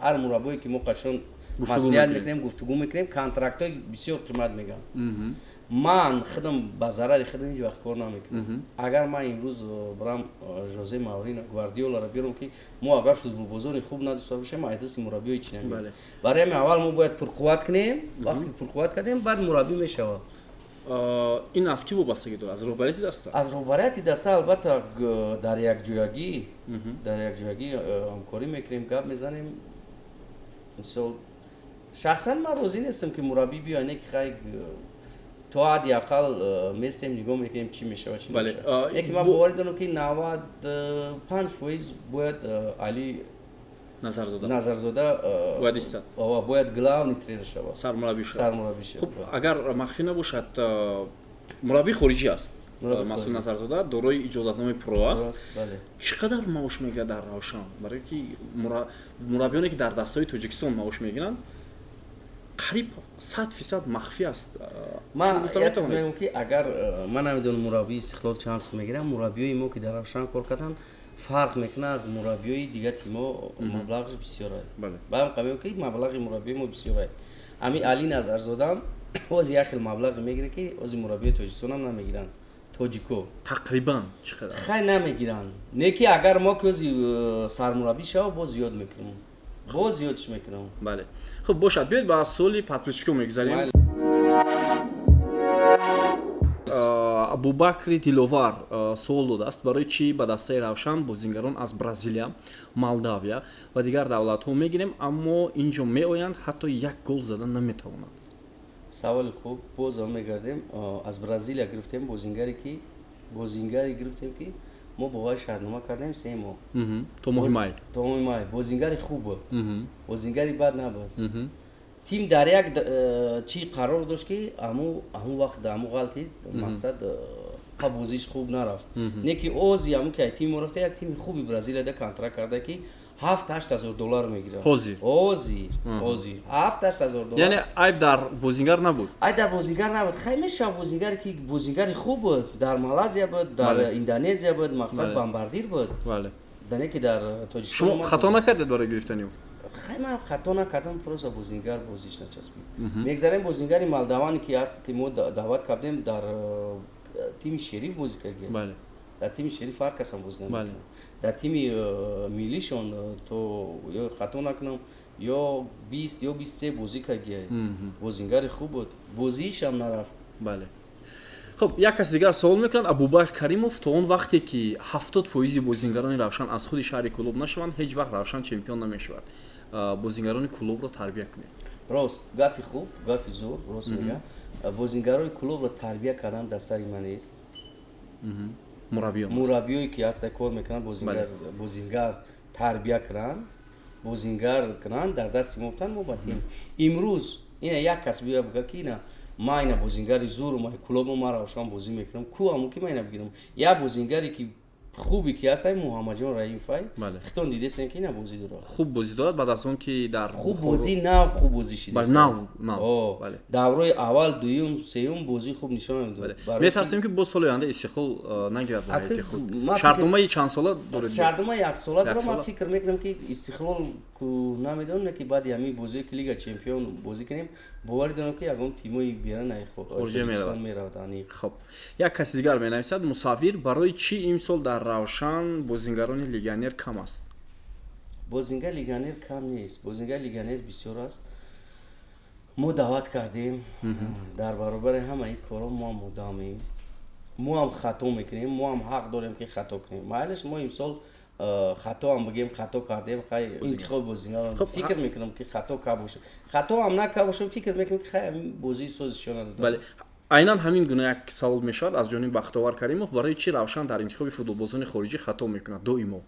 ҳар мураббое, ки мо қачон маслиҳат мекунем, гуфтугӯ мекунем, контрактҳои бисёр қимат мегӯянд. Ман худам ба зарари худам ҳеҷ вақт кор намекунам. Агар ман имрӯз бирам, Жозе Маурино, Гвардиоларо биёрам, ки мо агар футболбозони хуб надошта бошем, аз дасти мураббиҳо ҳеч намеояд. Барои ҳамин аввал мо бояд пурқувват кунем. Вақте ки пурқувват кардем, баъд мураббӣ мешавад. Ин аз кӣ вобастагӣ дорад? Аз роҳбарияти даста? Аз роҳбарияти даста, албатта. Дар якҷоягӣ ҳамкорӣ мекунем, гап мезанем. Мисол, шахсан ман розӣ нестам, ки мураббӣ биёяд, не ки хай, то ҳадди ақал местем, нигоҳ мекунем, чӣ мешавад, чӣ намешавад. Яке ман боварӣ дорам, ки 95% бояд Али Назарзода. Назарзода бояд истад. Бояд главный тренер шавад. Сармураббӣ шавад. Сармураббӣ шавад. Хуб, агар махфӣ набошад, мураббии хориҷӣ аст Масъуд Назарзода, дорои иҷозатномаи про аст. Чӣ қадар маош мегирад дар Равшан? Барое ки мураббиёне, ки дар дастаҳои Тоҷикистон маош мегиранд, қариб 100% махфӣ аст. Ман як чиз мегӯям, ки агар ман намедонам, мураббии Истиқлол чанд сум мегирам. Мураббиёи мо, ки дар Равшан кор карданд, фарқ мекунад аз мураббиёи дигар тимо, маблағаш бисёр. Баъдам қабел, ки маблағи мураббиёи мо бисёр. Ами Али Назарзодам ҳозир як хел маблағе мегирад, ки ҳозир мураббиёи Тоҷикистонам намегиранд, тоҷико. Тақрибан чӣ қадар? Хай, намегиранд. Не ки агар мо ки ҳозир сармураббӣ шава, боз зиёд мекунам, боз зиёдш мекунам. Бале, хуб бошад, биёед ба суоли подписчикҳо мегузарем. Абубакри Диловар суол додааст: барои чӣ ба дастаи Равшан бозингарон аз Бразилия, Молдавия ва дигар давлатҳо мегирем, аммо ин ҷо меоянд, ҳатто як гол зада наметавонанд? Саволи хуб. Боз мегардем. Аз Бразилия гирифтем бозингаре, ки бозингаре гирифтем, ки мо бо вай шартнома кардем 3 моҳ. То моҳи май. То моҳи май. Бозингари хуб буд, бозингари бад набуд. Тим дар як чӣ қарор дошт, ки аму вақт аму ғалтид, мақсад, бозиш хуб нарафт. Не ки ози аму ки тими мо рафта, як тими хуби Бразилия да контракт карда, ки 7-8 ҳазор доллар мегирад. Ҳозир? Ҳозир 7-8 ҳазор доллар. Яъне айб дар бозингар набуд? Айб дар бозингар набуд. Хай, мешавад, бозингаре ки бозингари хуб буд, дар Малайзия буд, дар Индонезия буд, мақсад, бомбардир буд. Дане ки дар Тоҷикистон. Шумо хато накардед барои гирифтани ӯ? Хай, ман хато накардам, просто бозингар бозиш начаспид. Мегзарем, бозингари молдаване ки ҳаст, ки мо даъват кардем, дар тими Шериф бозӣ кард. Дар тими Шериф ҳар касам бозӣ намекунад. Дар тими миллишон, то ё хато накунам, ё 20 ё 23 бозӣ кардия. Бозингари хуб буд, бозиишам нарафт. Бале, хуб, як каси дигар савол мекунад, Абубакр Каримов: то он вақте ки 70% бозингарони Равшан аз худи шаҳри Кӯлоб нашаванд, ҳеҷ вақт Равшан чемпион намешавад. Бозингарони Кӯлобро тарбия кунед. Рост, гапи хуб, гапи зур. Рост мегӯям, бозингарои Кӯлобро тарбия кардан дар сари ман нест. Мураббиён. Мураббиёе ки ҳаста, кор мекунанд, бозингар тарбия кунанд, бозингар кунанд, дар дасти мо бутанд. Мо ба тим имрӯз ина як кас биёя, буга, ки ина ма ина бозингари зуру, ма Кӯлобу, ма Равшан бозӣ мекунам, ку аму ки ма ина бигирам. Як бозингаре ки хубе ки ҳастай, Муҳаммадҷон Раимфай. Хитон дидесен, ки ина бозӣ дорад. Хуб бозӣ дорад, баъд аз он ки дар хуб бозӣ, нав хуб бозӣ шидааст. Нав, нав. Даврои аввал, дуюм, сеюм бозии хуб нишон медод. Метарсем, ки боз соли оянда Истиқлол нагирад ба ҳайати худ. Шартномаи чандсола доред? Шартномаи яксола дорам. Ман фикр мекунам, ки Истиқлол намедонам, ки баъди ҳамин бозие, ки Лига чемпион бозӣ кунем, боварӣ дорам, ки ягон тимои берун меравад. Хуб, як каси дигар менависад, Мусаввир: барои чӣ имсол дар Равшан бозингарони легионер кам аст? Бозингар легионер кам нест, бозингар легионер бисёр аст. Мо даъват кардем. Дар баробари ҳамаи корҳо мо ҳам одамем, мо ҳам хато мекунем, мо ҳам ҳақ дорем, ки хато кунем. Майлиш, мо имсол хато ҳам бигем, хато кардем. Хай, интихоби бозингар, фикр мекунам, ки хато ка бошад, хато ҳам нака бошам, фикр мекунам, ки хай, бозии созишона. Бале, айнан ҳамин гуна як савол мешавад аз ҷониби Бахтовар Каримов: барои чӣ Равшан дар интихоби футболбозони хориҷӣ хато мекунад доимо?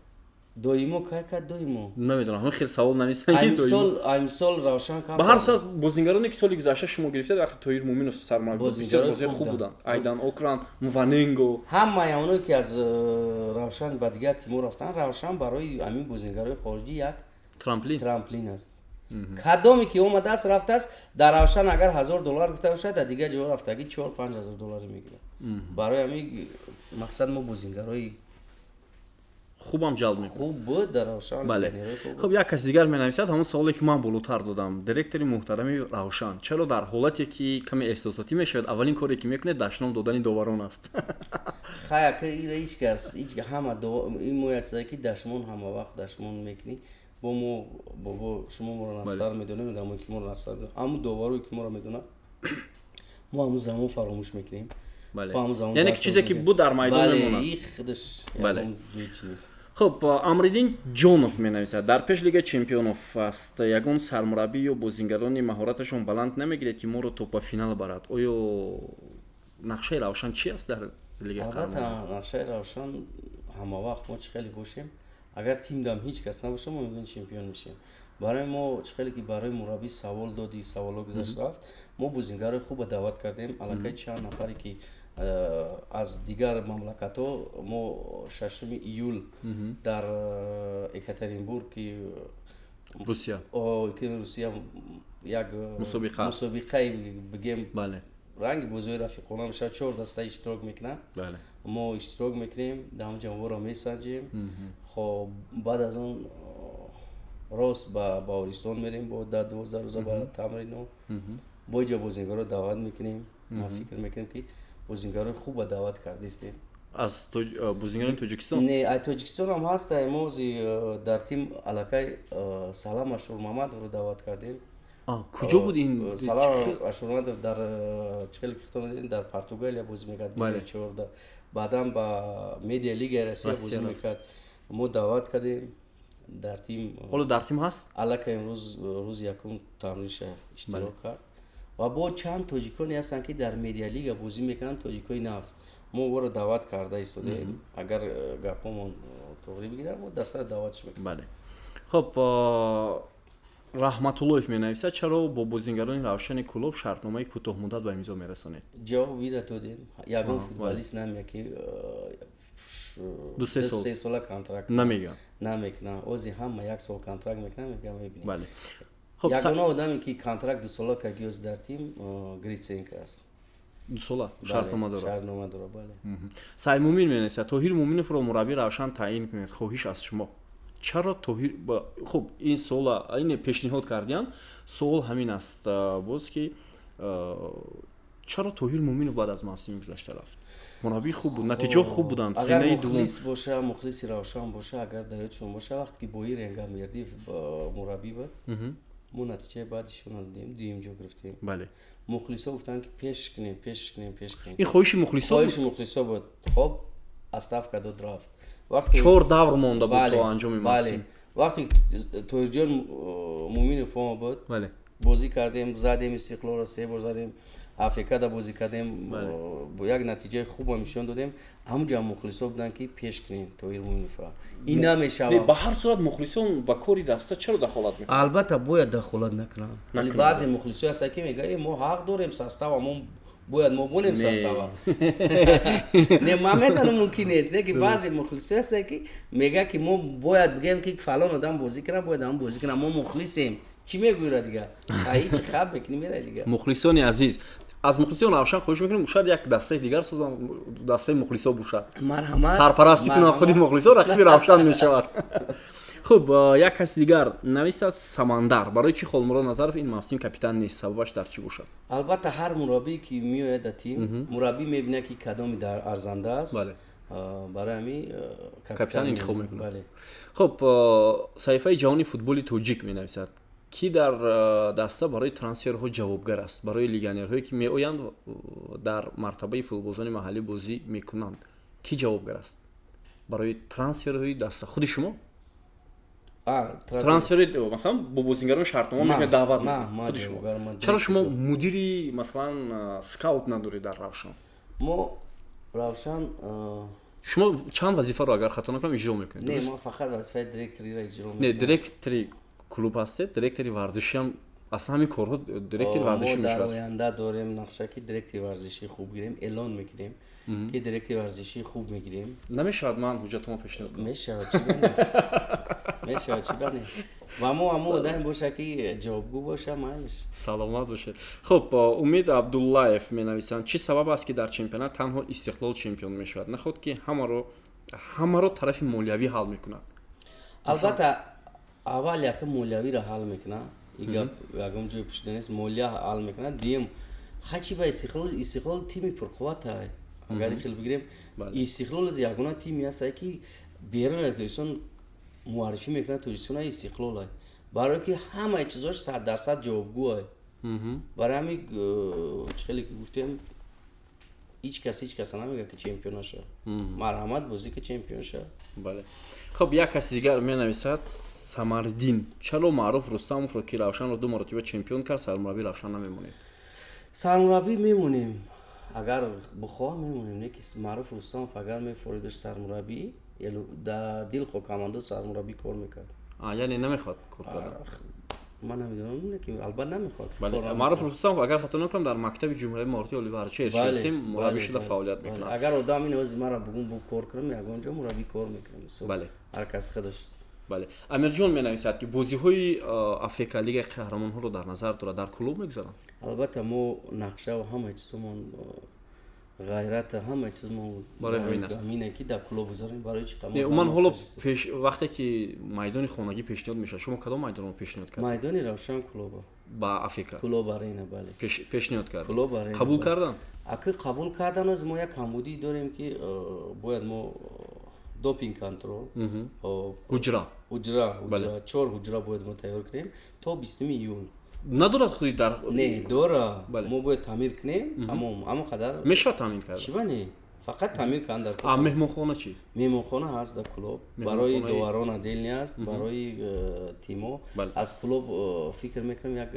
Доимо кай кад доимо? Намедонам, ҳамин хел савол нависанд ки доимо. Имсол Равшан ба ҳар сурат, бозингароне ки соли гузашта шумо гирифтед, вақте Тоҳир Муминов сармураббӣ буд, бисёр Бозингарои бозиҳои хуб хуб буданд. буданд. Айдан Окран, Муваненго. Ҳамаи оное ки аз Равшан ба дигар тимҳо рафтанд, Равшан барои ҳамин бозингарои хориҷӣ як трамплин. Трамплин аст. Кадоме ки омадааст, рафтааст, дар Равшан агар 1000 доллар гуфта бошад, дар дигар ҷо рафтагӣ 4-5 ҳазор долларе мегирад. Барои ҳамин мақсад мо бозингарои хубам ҷалб мекунад. Хуб буд дар Равшан. Бале. Легионерҳои хуб буд. Хуб, як каси дигар менависад, ҳамон саволе ки ман болотар додам: директори муҳтарами Равшан, чаро дар ҳолате ки каме эҳсосотӣ мешавад, аввалин коре ки мекунед, дашном додани доварон аст? Хай, ака, ира ҳеҷ кас ҳеҷ ҳама ин мо як чизе ки дашмон, ҳама вақт дашмон мекунӣ. Бо мо, бобо, шумо моро нақстар медонем, одамое ки моро нақстар медонанд, ҳамун доварое ки моро медонанд, мо ҳамун замон фаромӯш мекунем. Бале. Бо ҳамун замон Яъне ки даст чизе ки мекунем. буд, дар майдон Бале, мемонад. И худаш Бале. ягон ҷои чи нест. Хуб, Амриддин Ҷонов менависад: дар пеш Лигаи чемпионов аст, ягон сармураббӣ ё бозингарони маҳораташон баланд намегиред, ки моро то ба финал барад? Оё нақшаи Равшан чи аст дар Лигаи Албатта, қаҳрамонон? Нақшаи Равшан ҳама вақт, мо чӣ хеле бошем, агар тимдам ҳеҷ кас набошад, мо мегӯем, чемпион мешем. Барои мо чӣ хеле ки барои мураббӣ савол додӣ, саволҳо гузашт рафт, мо бозингарои хуба даъват кардем, аллакай чанд нафаре ки аз дигар мамлакатҳо. Мо 6 июл дар Екатеринбург ки Русия. Ки Русия як мусобиқа аст. Мусобиқаи бигем, ранги бозиҳои рафиқона мешавад, чор даста иштирок мекунанд. Мо иштирок мекунем, дар ҳамон ҷамоаро месанҷем. Хоб, баъд аз он рост ба Баҳористон мерем, бо 10-12 рӯза ба тамрино. Бо иҷа бозингаро даъват мекунем. Ма фикр мекунем, ки бозингарои хуба даъват кардистем. Аз бозингарони Тоҷикистон? Не, ай Тоҷикистон ҳам ҳаста. Мо ози дар тим аллакай Салам Ашурмамадовро даъват кардем. Куҷо буд ин? Салам Ашурмамадов дар чӣ хеле ки худтон медонед, дар Португалия бозӣ мекард, Лигаи чорда, баъдан ба медиа лигаи Россия Россия бозӣ рафт. мекард. Мо даъват кардем дар тим. Ҳоло дар тим ҳаст? Аллакай имрӯз рӯзи якум тамринша иштирок кард. Ва бо чанд тоҷиконе ҳастанд, ки дар медиалига бозӣ мекунанд, тоҷикои нағз, мо ӯро даъват карда истодаем. Агар гапҳомон тоғрӣ бигирад, мо дастара даъватш мекунем. Бале. Хуб, Раҳматуллоев менависад: чаро бо бозингарони Равшани Кӯлоб шартномаи кӯтоҳмуддат ба имзо мерасонед? Ҷавоб ира додем. Ягон футболист намеяд, ки ду-се сол. 3 сола контракт намегӯянд. Намекунад. Ози ҳама як сол контракт мекунад, мегӯям, мебинем. Бале, хуб. Ягона одаме ки контракт дусола кард ози дар тим, Гриценко аст. Дусола шартнома дорад? Шартнома дорад, бале. Саймумин менависад: Тоҳир Муминовро мураббии Равшан таъин кунед, хоҳиш аз шумо. Чаро Тоҳир? Хуб, ин суола ин пешниҳод кардиянд. Суол ҳамин аст боз, ки чаро Тоҳир Муминов баъд аз мавсими гузашта рафт? Мураббии хуб буд, натиҷаҳо хуб буданд. Агар Зинаи дуввум. мухлис боша, мухлиси Равшан боша, агар дар ёдшон боша, вақте ки Боир Энгамбердиев мураббӣ буд, мо натиҷаи баъдишона дидем, дуюм ҷо гирифтем. Мухлисо гуфтанд, ки пеш кунем, пеш кунем, пеш кунем. Ин хоҳиши мухлисо буд? Хоҳиши мухлисо буд. Хоб, отставка дод, рафт. Вақте Чор давр монда буд то анҷоми мавсим. Вақте Тоҳирҷон Муминов ома буд, бозӣ кардем, задем Истиқлолро, се бор задем, АФКда бозӣ кардем, бо як натиҷаи хубам нишон додем. Ҳамунҷа мухлисо буданд, ки пеш кунем Тоҳир Муминовро, ин Не, намешавад. Ба ҳар сурат, мухлисон ба кори даста чаро дахолат мекунанд? Албатта, бояд дахолат накунанд, вале Накунанд. баъзе мухлисо ҳастанд, ки мегӯянд: «Э, мо ҳақ дорем, состава мо бояд мо бонем Не. состава». Не, ман медонам, мумкин нест, не ки баъзе мухлисо ҳастанд, ки мегӯянд, ки мо бояд бигӯем, ки фалон одам бозӣ кунад, бояд ҳам бозӣ кунад, мо мухлисем. Чӣ мегӯяд дига? Ҳичи хаб мекунӣ, мерай дига. Мухлисони азиз, аз мухлисон Равшан хоҳиш мекунем, шояд як дастаи дигар созанд, дастаи мухлисо бошад. Марҳамат. Сарпарастӣ кунанд худи Марҳамат. мухлисо, рақиби Равшан мешавад. Хуб, як каси дигар нависад: Самандар, барои чӣ Холмурод Назаров ин мавсим капитан нест? Сабабаш дар чӣ бошад? Албатта, ҳар мураббие ки меояд дар тим, мураббӣ мебинад, ки кадоми дар арзанда аст. Барои ҳамин капитан интихоб мекунад. Бале. Хуб, саҳифаи ҷаҳони футболи тоҷик менависад: кӣ дар даста барои трансферҳо ҷавобгар аст? Барои легионерҳое ки меоянд, дар мартабаи футболзони маҳаллӣ бозӣ мекунанд, кӣ ҷавобгар аст барои трансферҳои даста? Худи шумо? Трансфери, масалан, бо бозингарон шартнома мекунед, даъват мекунед, худи шумо. Чаро шумо мудири, масалан, скаут надоред дар Равшан? Мо Равшан. Шумо чанд вазифаро, агар хато накунам, иҷро мекунед? Не, ман фақат вазифаи директориро иҷро Не, мекунам. Директори клуб ҳастед, директори варзишиам, аслан ҳамин корҳо директори варзишӣ Мо дар мешавад. оянда дорем нақша, ки директори варзишии хуб гирем. Эълон мекунем, ки директори варзишии хуб мегирем. Намешавад ман ҳуҷҷатомо пешниҳод кунам? Мешавад, чӣ бане, мешавад, чӣ бане. Ва мо ҳамо одаме боша, ки ҷавобгӯ боша, майлиш. Саломат бошед. Хуб, Умид Абдуллаев менависанд: чӣ сабаб аст, ки дар чемпионат танҳо «Истиқлол» чемпион мешавад? Наход ки ҳамаро тарафи молиявӣ ҳал мекунад? Албатта, аввал якм молиявиро ҳал мекунад, и гап ягон ҷои пушида нест, молия ҳал мекунад. Дуюм, хачи ба «Истиқлол», «Истиқлол» тими пурқувватай. Агар хел бигирем, «Истиқлол» ягона тиме ҳастае, ки берун аз Тоҷикистон муаррифӣ мекунад Тоҷикистона. «Истиқлолай», барое ки ҳамаи чизош 100% ҷавобгӯай. Барои ҳамин, чӣ хеле ки гуфтем, ҳеҷ кас ҳеҷ каса намегӯяд, ки чемпион наша. Марҳамат, бозӣ, ки чемпион ша. Бале. Хуб, як каси дигар менависад, Самариддин: чаро Маъруф Рустамовро, ки «Равшанро» ду маротиба чемпион кард, сармураббии «Равшан» намемонед? Сармураббӣ мемонем, агар бихоҳ, мемонем. Не ки Маъруф Рустамов агар мефоридаш сармураббӣ, да дилхо командо сармураббӣ кор мекард. Яъне намехоҳад кор кардан? Ман намедонам, ки албатта намехоҳад. Бале, Маъруф Рустамов, агар хато накунам, дар мактаби ҷумҳуриявии маорифи олии варзиши РШСМ мураббӣ шуда фаъолият мекунад. Агар одам ин ози мара бугум, бу кор кунам, ягон ҷо мураббӣ кор мекунам. Ҳар кас худаш. Бале, Амирҷон менависад, ки бозиҳои АФК, Лигаи қаҳрамонҳоро дар назар дорад, дар клуб мегузаранд? Албатта, мо нақшаву ҳамаи чизомон, ғайрата, ҳамаи чизмон барои ҳамин аст. Ҳамине, ки дар клуб гузарем. Барои чи? Умуман, ҳоло пеш вақте ки майдони хонагӣ пешниҳод мешавад, шумо кадом майдонро пешниҳод кардед? Майдони «Равшан» Кулоба. Ба АФК? Кулоб Арена, бале. Пешниҳод кард? Кулоб Арена. Қабул кардан? Аки қабул кардан, оз мо як камбудӣ дорем, ки бояд мо допинг контроль, ҳуҷра. Ҳуҷра, чор ҳуҷра бояд мо тайёр кунем то 20-уми июн. Надорад худи дар? Не, дора. Мо бояд таъмир кунем, тамом, ҳамон қадар. Мешавад таъмин кард? Чӣ бани, фақат таъмир кардан дар. А меҳмонхона чӣ? Меҳмонхона ҳаст дар Кулоб, барои доварон отдельный аст, барои тимо. Аз Кулоб, фикр мекунам, як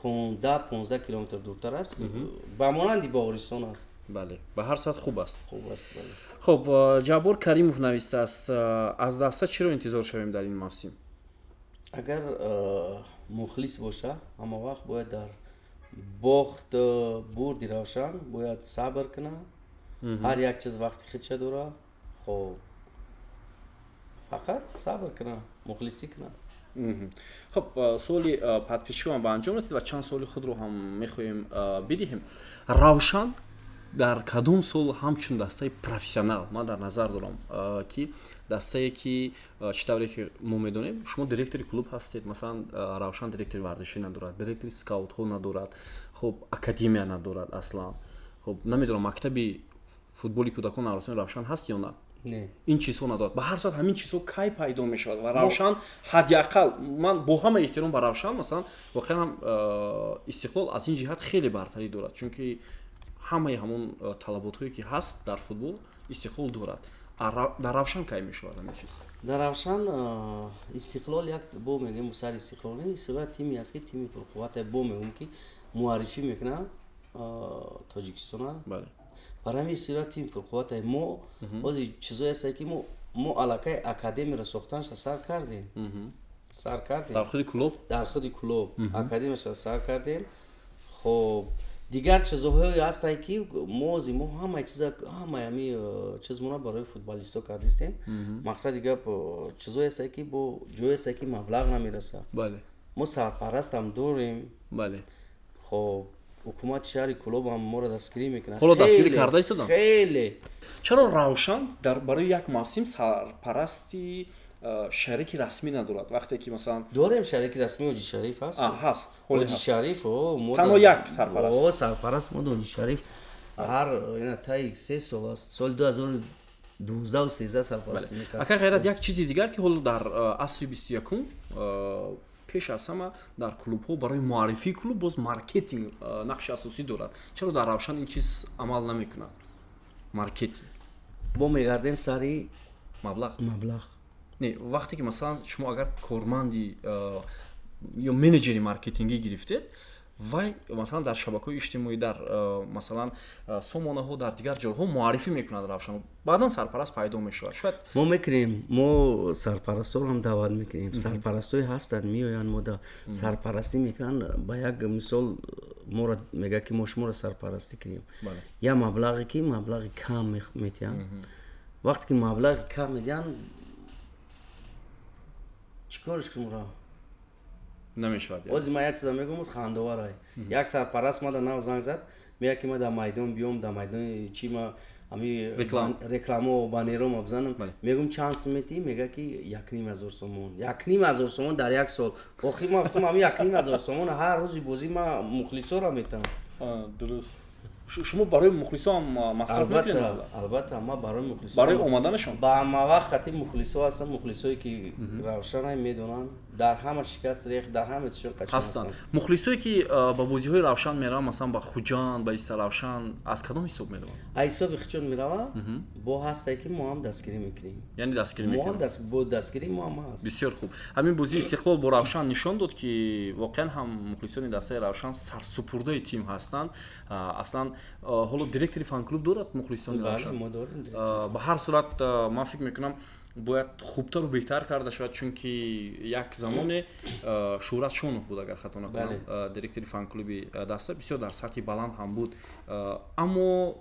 15 километр дуртар аст, ба монанди Боваристон аст. Бале, ба ҳар сурат хуб аст. Хуб аст, бале. Хуб, Ҷаббор Каримов навистааст: аз даста чиро интизор шавем дар ин мавсим? Агар мухлис боша, ҳама вақт бояд дар бохт, бурди «Равшан» бояд сабр кунад. Ҳар як чиз вақти худша дора. Хоб, фақат сабр кунад, мухлисӣ кунад. Хуб, суоли подписчикам ба анҷом расид ва чанд суоли худро ҳам мехоҳем бидиҳем. «Равшан» дар кадом сол ҳамчун дастаи профессионал, ман дар назар дорам, ки дастае, ки чӣ тавре ки мо медонем, шумо директори клуб ҳастед, масалан, «Равшан» директори варзишӣ надорад, директори скаутҳо надорад, хуб, академия надорад аслан. Хуб, намедонам, мактаби футболи кӯдакон наврасони «Равшан» ҳаст ё на? Не. Ин чизҳо надорад. Ба ҳар сурат, ҳамин чизҳо кай пайдо мешавад ва «Равшан» ҳадди ақал, ман бо ҳама эҳтиром ба «Равшан», масалан, воқеан ҳам «Истиқлол» аз ин ҷиҳат хеле бартарӣ дорад, чунки ҳамаи ҳамон талаботҳое, ки ҳаст дар футбол, «Истиқлол» дорад. Дар «Равшан» кай мешавад ҳамин чиз? Дар «Равшан», «Истиқлол» як бо мегӯем, сари «Истиқлол», «Истиқлол» тиме аст, ки тими пурқуввате, бо мегӯм, ки муаррифӣ мекунад Тоҷикистона. Барои ҳамин «Истиқлол» тими пурқуввате. Мо ҳозир чизое ҳастае, ки мо аллакай академияро сохтанша сар кардем, сар кардем. Дар худи Кулоб? Дар худи Кулоб академияша сар кардем. Хоб, дигар чизҳое ҳастае, ки мо ози мо ҳамаи чиза, ҳамаи ҳами чизмона барои футболистҳо кардистем. Мақсади гап, чизое ҳастае, ки бо ҷое ҳастае, ки маблағ намерасад. Мо сарпарастам дорем. Хоб, ҳукумати шаҳри Кулоб ҳам моро дастгирӣ мекунад. Ҳоло дастгирӣ Хеле, карда истодам? Хеле. Чаро «Равшан» дар барои як мавсим сарпарасти шарики расмӣ надорад, вақте ки, масалан? Дорем, шарики расмӣ Ҳоҷи Шариф ҳаст. А, ҳаст, ҳоле Ҳоҷи ҳаст. Шариф, о, мо Танҳо як сарпараст. О, сарпараст мо Ҳоҷи Шариф. Ҳар ина таи 3 сол аст, соли 2012-13 сарпарастӣ мекард. Ака Ғайрат, як чизи дигар, ки ҳоло дар асри 21, пеш аз ҳама дар клубҳо барои муаррифии клуб боз маркетинг нақши асосӣ дорад. Чаро дар «Равшан» ин чиз амал намекунад, маркетинг? Бо мегардем сари маблағ. Маблағ. Не, вақте ки, масалан, шумо агар корманди ё менеҷери маркетингӣ гирифтед. Вай, масалан, дар шабакаҳои иҷтимоӣ, дар масалан, сомонаҳо, дар дигар ҷойҳо муаррифӣ мекунад Равшан, баъдан сарпараст пайдо мешавад шояд. Мо мекунем, мо сарпарастонам даъват мекунем, сарпарастое ҳастанд, меоянд, мо сарпарастӣ мекунанд. Ба як мисол моро мегӯяд, ки мо шуморо сарпарастӣ кунем, як маблағе, ки маблағи кам метиҳанд. Вақте ки маблағи кам медиҳанд, чӣ корш кунам? Намешавад. Ози ман як чиза мегӯм, хандоварай. Як сарпараст мада нав занг зад, мегӯяд, ки ма дар майдон биём, дар майдони чи ма ами рекламо, баннерома бизанам. Мегӯм, чанд сум метиҳӣ? Мегӯяд, ки 1500 сомон, 1500 сомон дар як сол. Охир ман гуфтам, ами 1500 сомон ҳар рӯзи бозӣ ма мухлисоро метаҳам. Дуруст, шумо барои мухлисо ҳам масраф мекунед? Албатта, ма барои мухлисо. Барои омаданашон. Ба ҳама вақт хати мухлисо ҳастам. Мухлисое ки Равшана медонанд, дар ҳама шикаст рех, дар ҳама чизшон ҳастанд. Мухлисое ки ба бозиҳои Равшан мераванд, масалан, ба Хуҷанд, ба Истаравшан, аз кадом ҳисоб мераванд? Аз ҳисоби хичон мерава, бо ҳастае, ки мо ҳам дастгирӣ мекунем. Яъне дастгирӣ мекунем, бо дастгирӣ мо ҳам ҳаст. Бисёр хуб. Ҳамин бозии Истиқлол бо Равшан нишон дод, ки воқеан ҳам мухлисони дастаи Равшан сарсупурдаи тим ҳастанд. Аслан ҳоло директори фанклуб дорад мухлисони Равшан? Ба ҳар сурат, ман фикр мекунам, бояд хубтару беҳтар карда шавад, чунки як замоне Шӯҳрат Шонов буд, агар хато накунам, директори фанклуби даста, бисёр дар сатҳи баланд ҳам буд. Аммо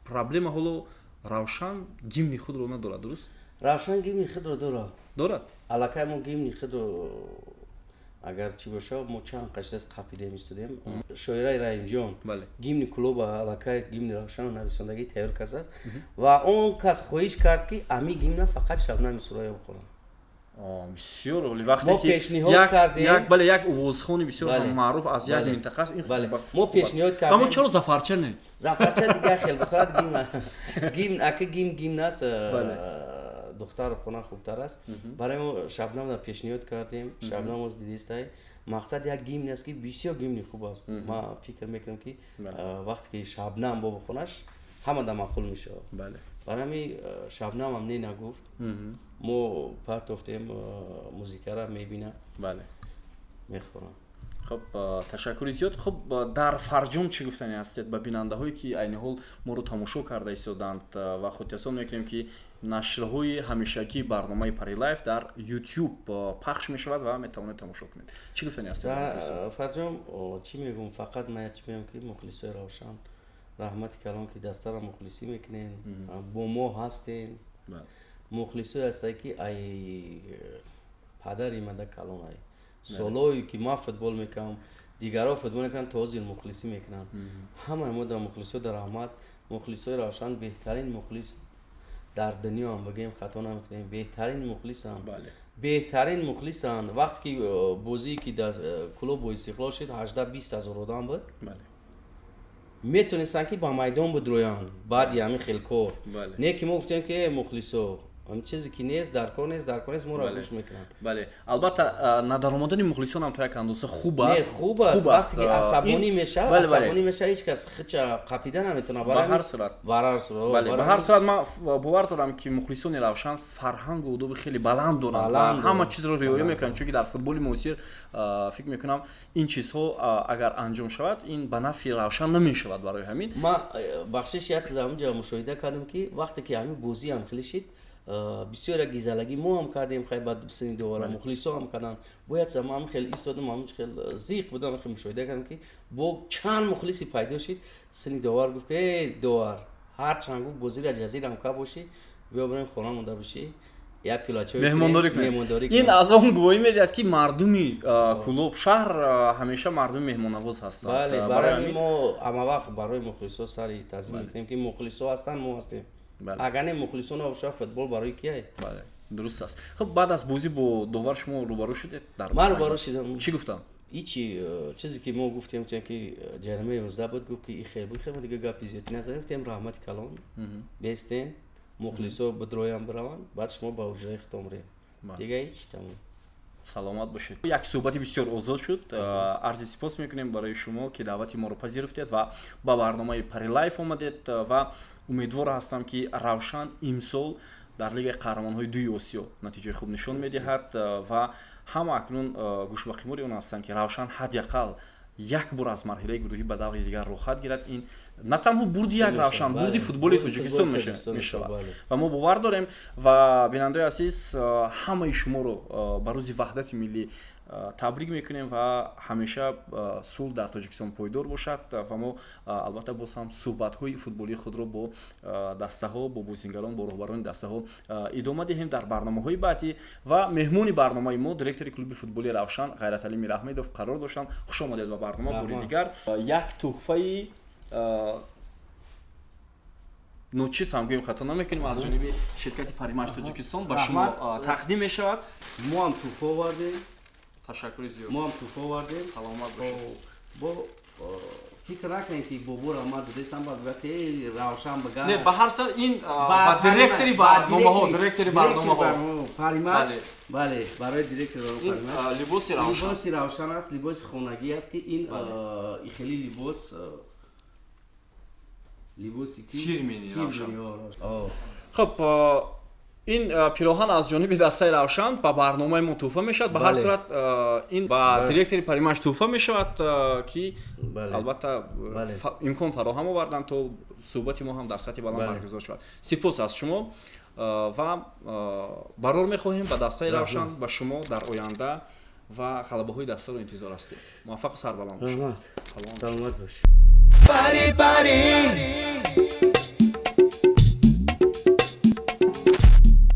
проблема, ҳоло Равшан гимни худро надорад, дуруст? Равшан гимни худро дорад. Дорад? Аллакай мо гимни худро, агар чӣ боша, мо чанд қашдас қапидем, истодем. Шоираи Раимҷон гимни клуба, аллакай гимни Равшану нависондагӣ тайёр кардааст ва он кас хоҳиш кард, ки ами гимна фақат Шабнами Сурайё бихонад. Бисёр олӣ. Вақте ки пешниҳод кардем. Бале, як овозхони бисёр маъруф аз як минтақа аст. Мо пешниҳод кардем. Аммо чаро Зафарча не? Зафарча дигар хел бихоҳад гимн. Гимн ака, гимн гимн аст, духтар хона хубтар аст. Барои мо Шабнамда пешниҳод кардем. Шабнам оз дидистай, мақсад як гимн аст, ки бисёр гимни хуб аст. Ман фикр мекунам, ки вақте ки Шабнам бо бихонаш, ҳама да маъқул мешавад. Барои ҳами Шабнамам не нагуфт. Мо партофтем, музикара мебина, мехонам. Хуб, ташаккури зиёд. Хуб, дар фарҷом чӣ гуфтани ҳастед ба бинандаҳое, ки айни ҳол моро тамошо карда истоданд? Ва хотиррасон мекунем, ки нашрҳои ҳамешагии барномаи Парилайф дар Ютуб пахш мешавад ва метавонед тамошо кунед. Чӣ гуфтани ҳастед? Дар фарҷом чӣ мегӯм? Фақат ман як чӣ мегӯям, ки мухлисои Равшан, раҳмати калон, ки дастаро мухлисӣ мекунен, бо мо ҳастен. Мухлисое ҳастанд, ки ай падари мада калон, ай солҳое ки ман футбол мекунам, дигарҳо футбол мекунанд, то ҳозир мухлисӣ мекунанд. Ҳамаи мо дар мухлисо дар раҳмат. Мухлисои Равшан беҳтарин мухлис дар дунёам бигӯем, хато намекунем, беҳтарин мухлисанд, беҳтарин мухлисанд. Вақте ки бозие ки дар клуб бо Истиқлол шуд, 18-20 ҳазор одам буд, метонистанд, ки ба майдон бидроянд баъди ҳамин хел кор. Не ки мо гуфтем, ки мухлисо, чизе ки нест, дар кор нест, дар кор нест, моро гӯш мекунанд. Бале, албатта, надаромадани мухлисон ҳам то як андоза хуб аст. Хуб аст. Вақте ки асабонӣ мешавад, асабонӣ мешавад, ҳеҷ кас хича қапида наметавонад. Ба ҳар сурат. Ба ҳар сурат. Ба ҳар сурат, ман бовар дорам, ки мухлисони Равшан фарҳангу одоби хеле баланд доранд ва ҳама чизро риоя мекунанд, чунки дар футболи муосир, фикр мекунам, ин чизҳо агар анҷом шавад, ин ба нафъи Равшан намешавад. Барои ҳамин Ман, бахшиш, як чиз ҳаминҷа мушоҳида кардам, ки вақте ки ҳамин бозӣ ҳам хеле шид, бисёр як гизалагӣ мо ҳам кардем, хай, ба сини довара, мухлисо ҳам карданд. Бояд ман хел истодам, ҳам хел зиқ будам, хел мушоҳида кардам, ки бо чанд мухлиси пайдо шид. Сини довар гуфт, ки э довар, ҳар чанд гуфт, бозира ҷазирам ка бошӣ, биё бирем, хона монда бошӣ, як пилачо меҳмондорӣ кунем. Ин аз он гувоҳӣ медиҳад, ки мардуми Кӯлоб шаҳр ҳамеша мардуми меҳмоннавоз ҳастанд. Бале, барои ҳамин мо ҳамавақт барои мухлисо сари таъзим мекунем, ки мухлисо ҳастанд, мо ҳастем. Агар не мухлисо набошад, футбол барои кияй? Бале, дуруст аст. Хуб, баъд аз бозӣ бо довар шумо рӯбарӯ шудед? Дар ман рӯбарӯ шудам. Чӣ гуфтанд? Ҳичи, чизе ки мо гуфтем, ки ҷаримаи 11 буд, гуфт, ки и хел буд, хел. Дига гапи зиёд назадем, гуфтем, раҳмати калон, бестен, мухлисо бидроям, бираванд, баъд шумо ба ҳуҷраи худтон рем. Дига ҳеч, тамом. Саломат бошед. Як суҳбати бисёр озод шуд. Арзи сипос мекунем барои шумо, ки даъвати моро пазируфтед ва ба барномаи Парилайф омадед, ва умедвор ҳастам, ки Равшан имсол дар Лигаи қаҳрамонҳои дуи Осиё натиҷаи хуб нишон медиҳад ва ҳама акнун гӯшбақимори он ҳастанд, ки Равшан ҳадди ақал Як бор аз марҳилаи гурӯҳӣ ба даври дигар роҳхат гирад, ин на танҳо бурди як Равшан, бурди футболи Тоҷикистон мешавад. Ва мо бовар дорем. Ва, бинандаои азиз, ҳамаи шуморо ба рӯзи Ваҳдати миллӣ табрик мекунем ва ҳамеша сулҳ дар Тоҷикистон пойдор бошад. Ва мо, албатта, боз ҳам суҳбатҳои футболии худро бо дастаҳо, бо бозингарон, бо роҳбарони дастаҳо идома диҳем дар барномаҳои баъдӣ. Ва меҳмони барномаи мо директори клуби футболи Равшан Ғайраталӣ Мираҳмедов қарор доштанд. Хуш омадед ба барнома бори дигар. Як тӯҳфаи ночиз ҳам гӯем, хато намекунем, аз ҷониби ширкати Паримач Тоҷикистон ба шумо тақдим мешавад. Мо ҳам тӯҳфа овардем. Ташаккури зиёд. Мо ҳам тӯҳфа овардем. Саломат бошед. Бо фикр накунед, ки боборо ма додесам, ба бигӯяд, ки Равшан бага. Не, ба ҳар сурат ин ба директори барномаҳо, директори барномаҳо. Паримач, бале, барои директори Паримач. Либоси Равшан. Либоси Равшан аст, либоси хонагӣ аст, ки ин хеле либос, либоси ки фирменный Равшан. Хуб, ин пироҳан аз ҷониби дастаи Равшан ба барномаи мо тӯҳфа мешавад. Ба ҳар сурат, ин ба директори Паримач тӯҳфа мешавад, ки албатта имкон фароҳам оварданд, то суҳбати мо ҳам дар сатҳи баланд баргузор шавад. Сипос аз шумо ва барор мехоҳем ба дастаи Равшан, ба шумо дар оянда ва ғалабаҳои дастаро интизор ҳастем. Муваффақу сарбаланд бошед. Саломат бошед. Пари, пари.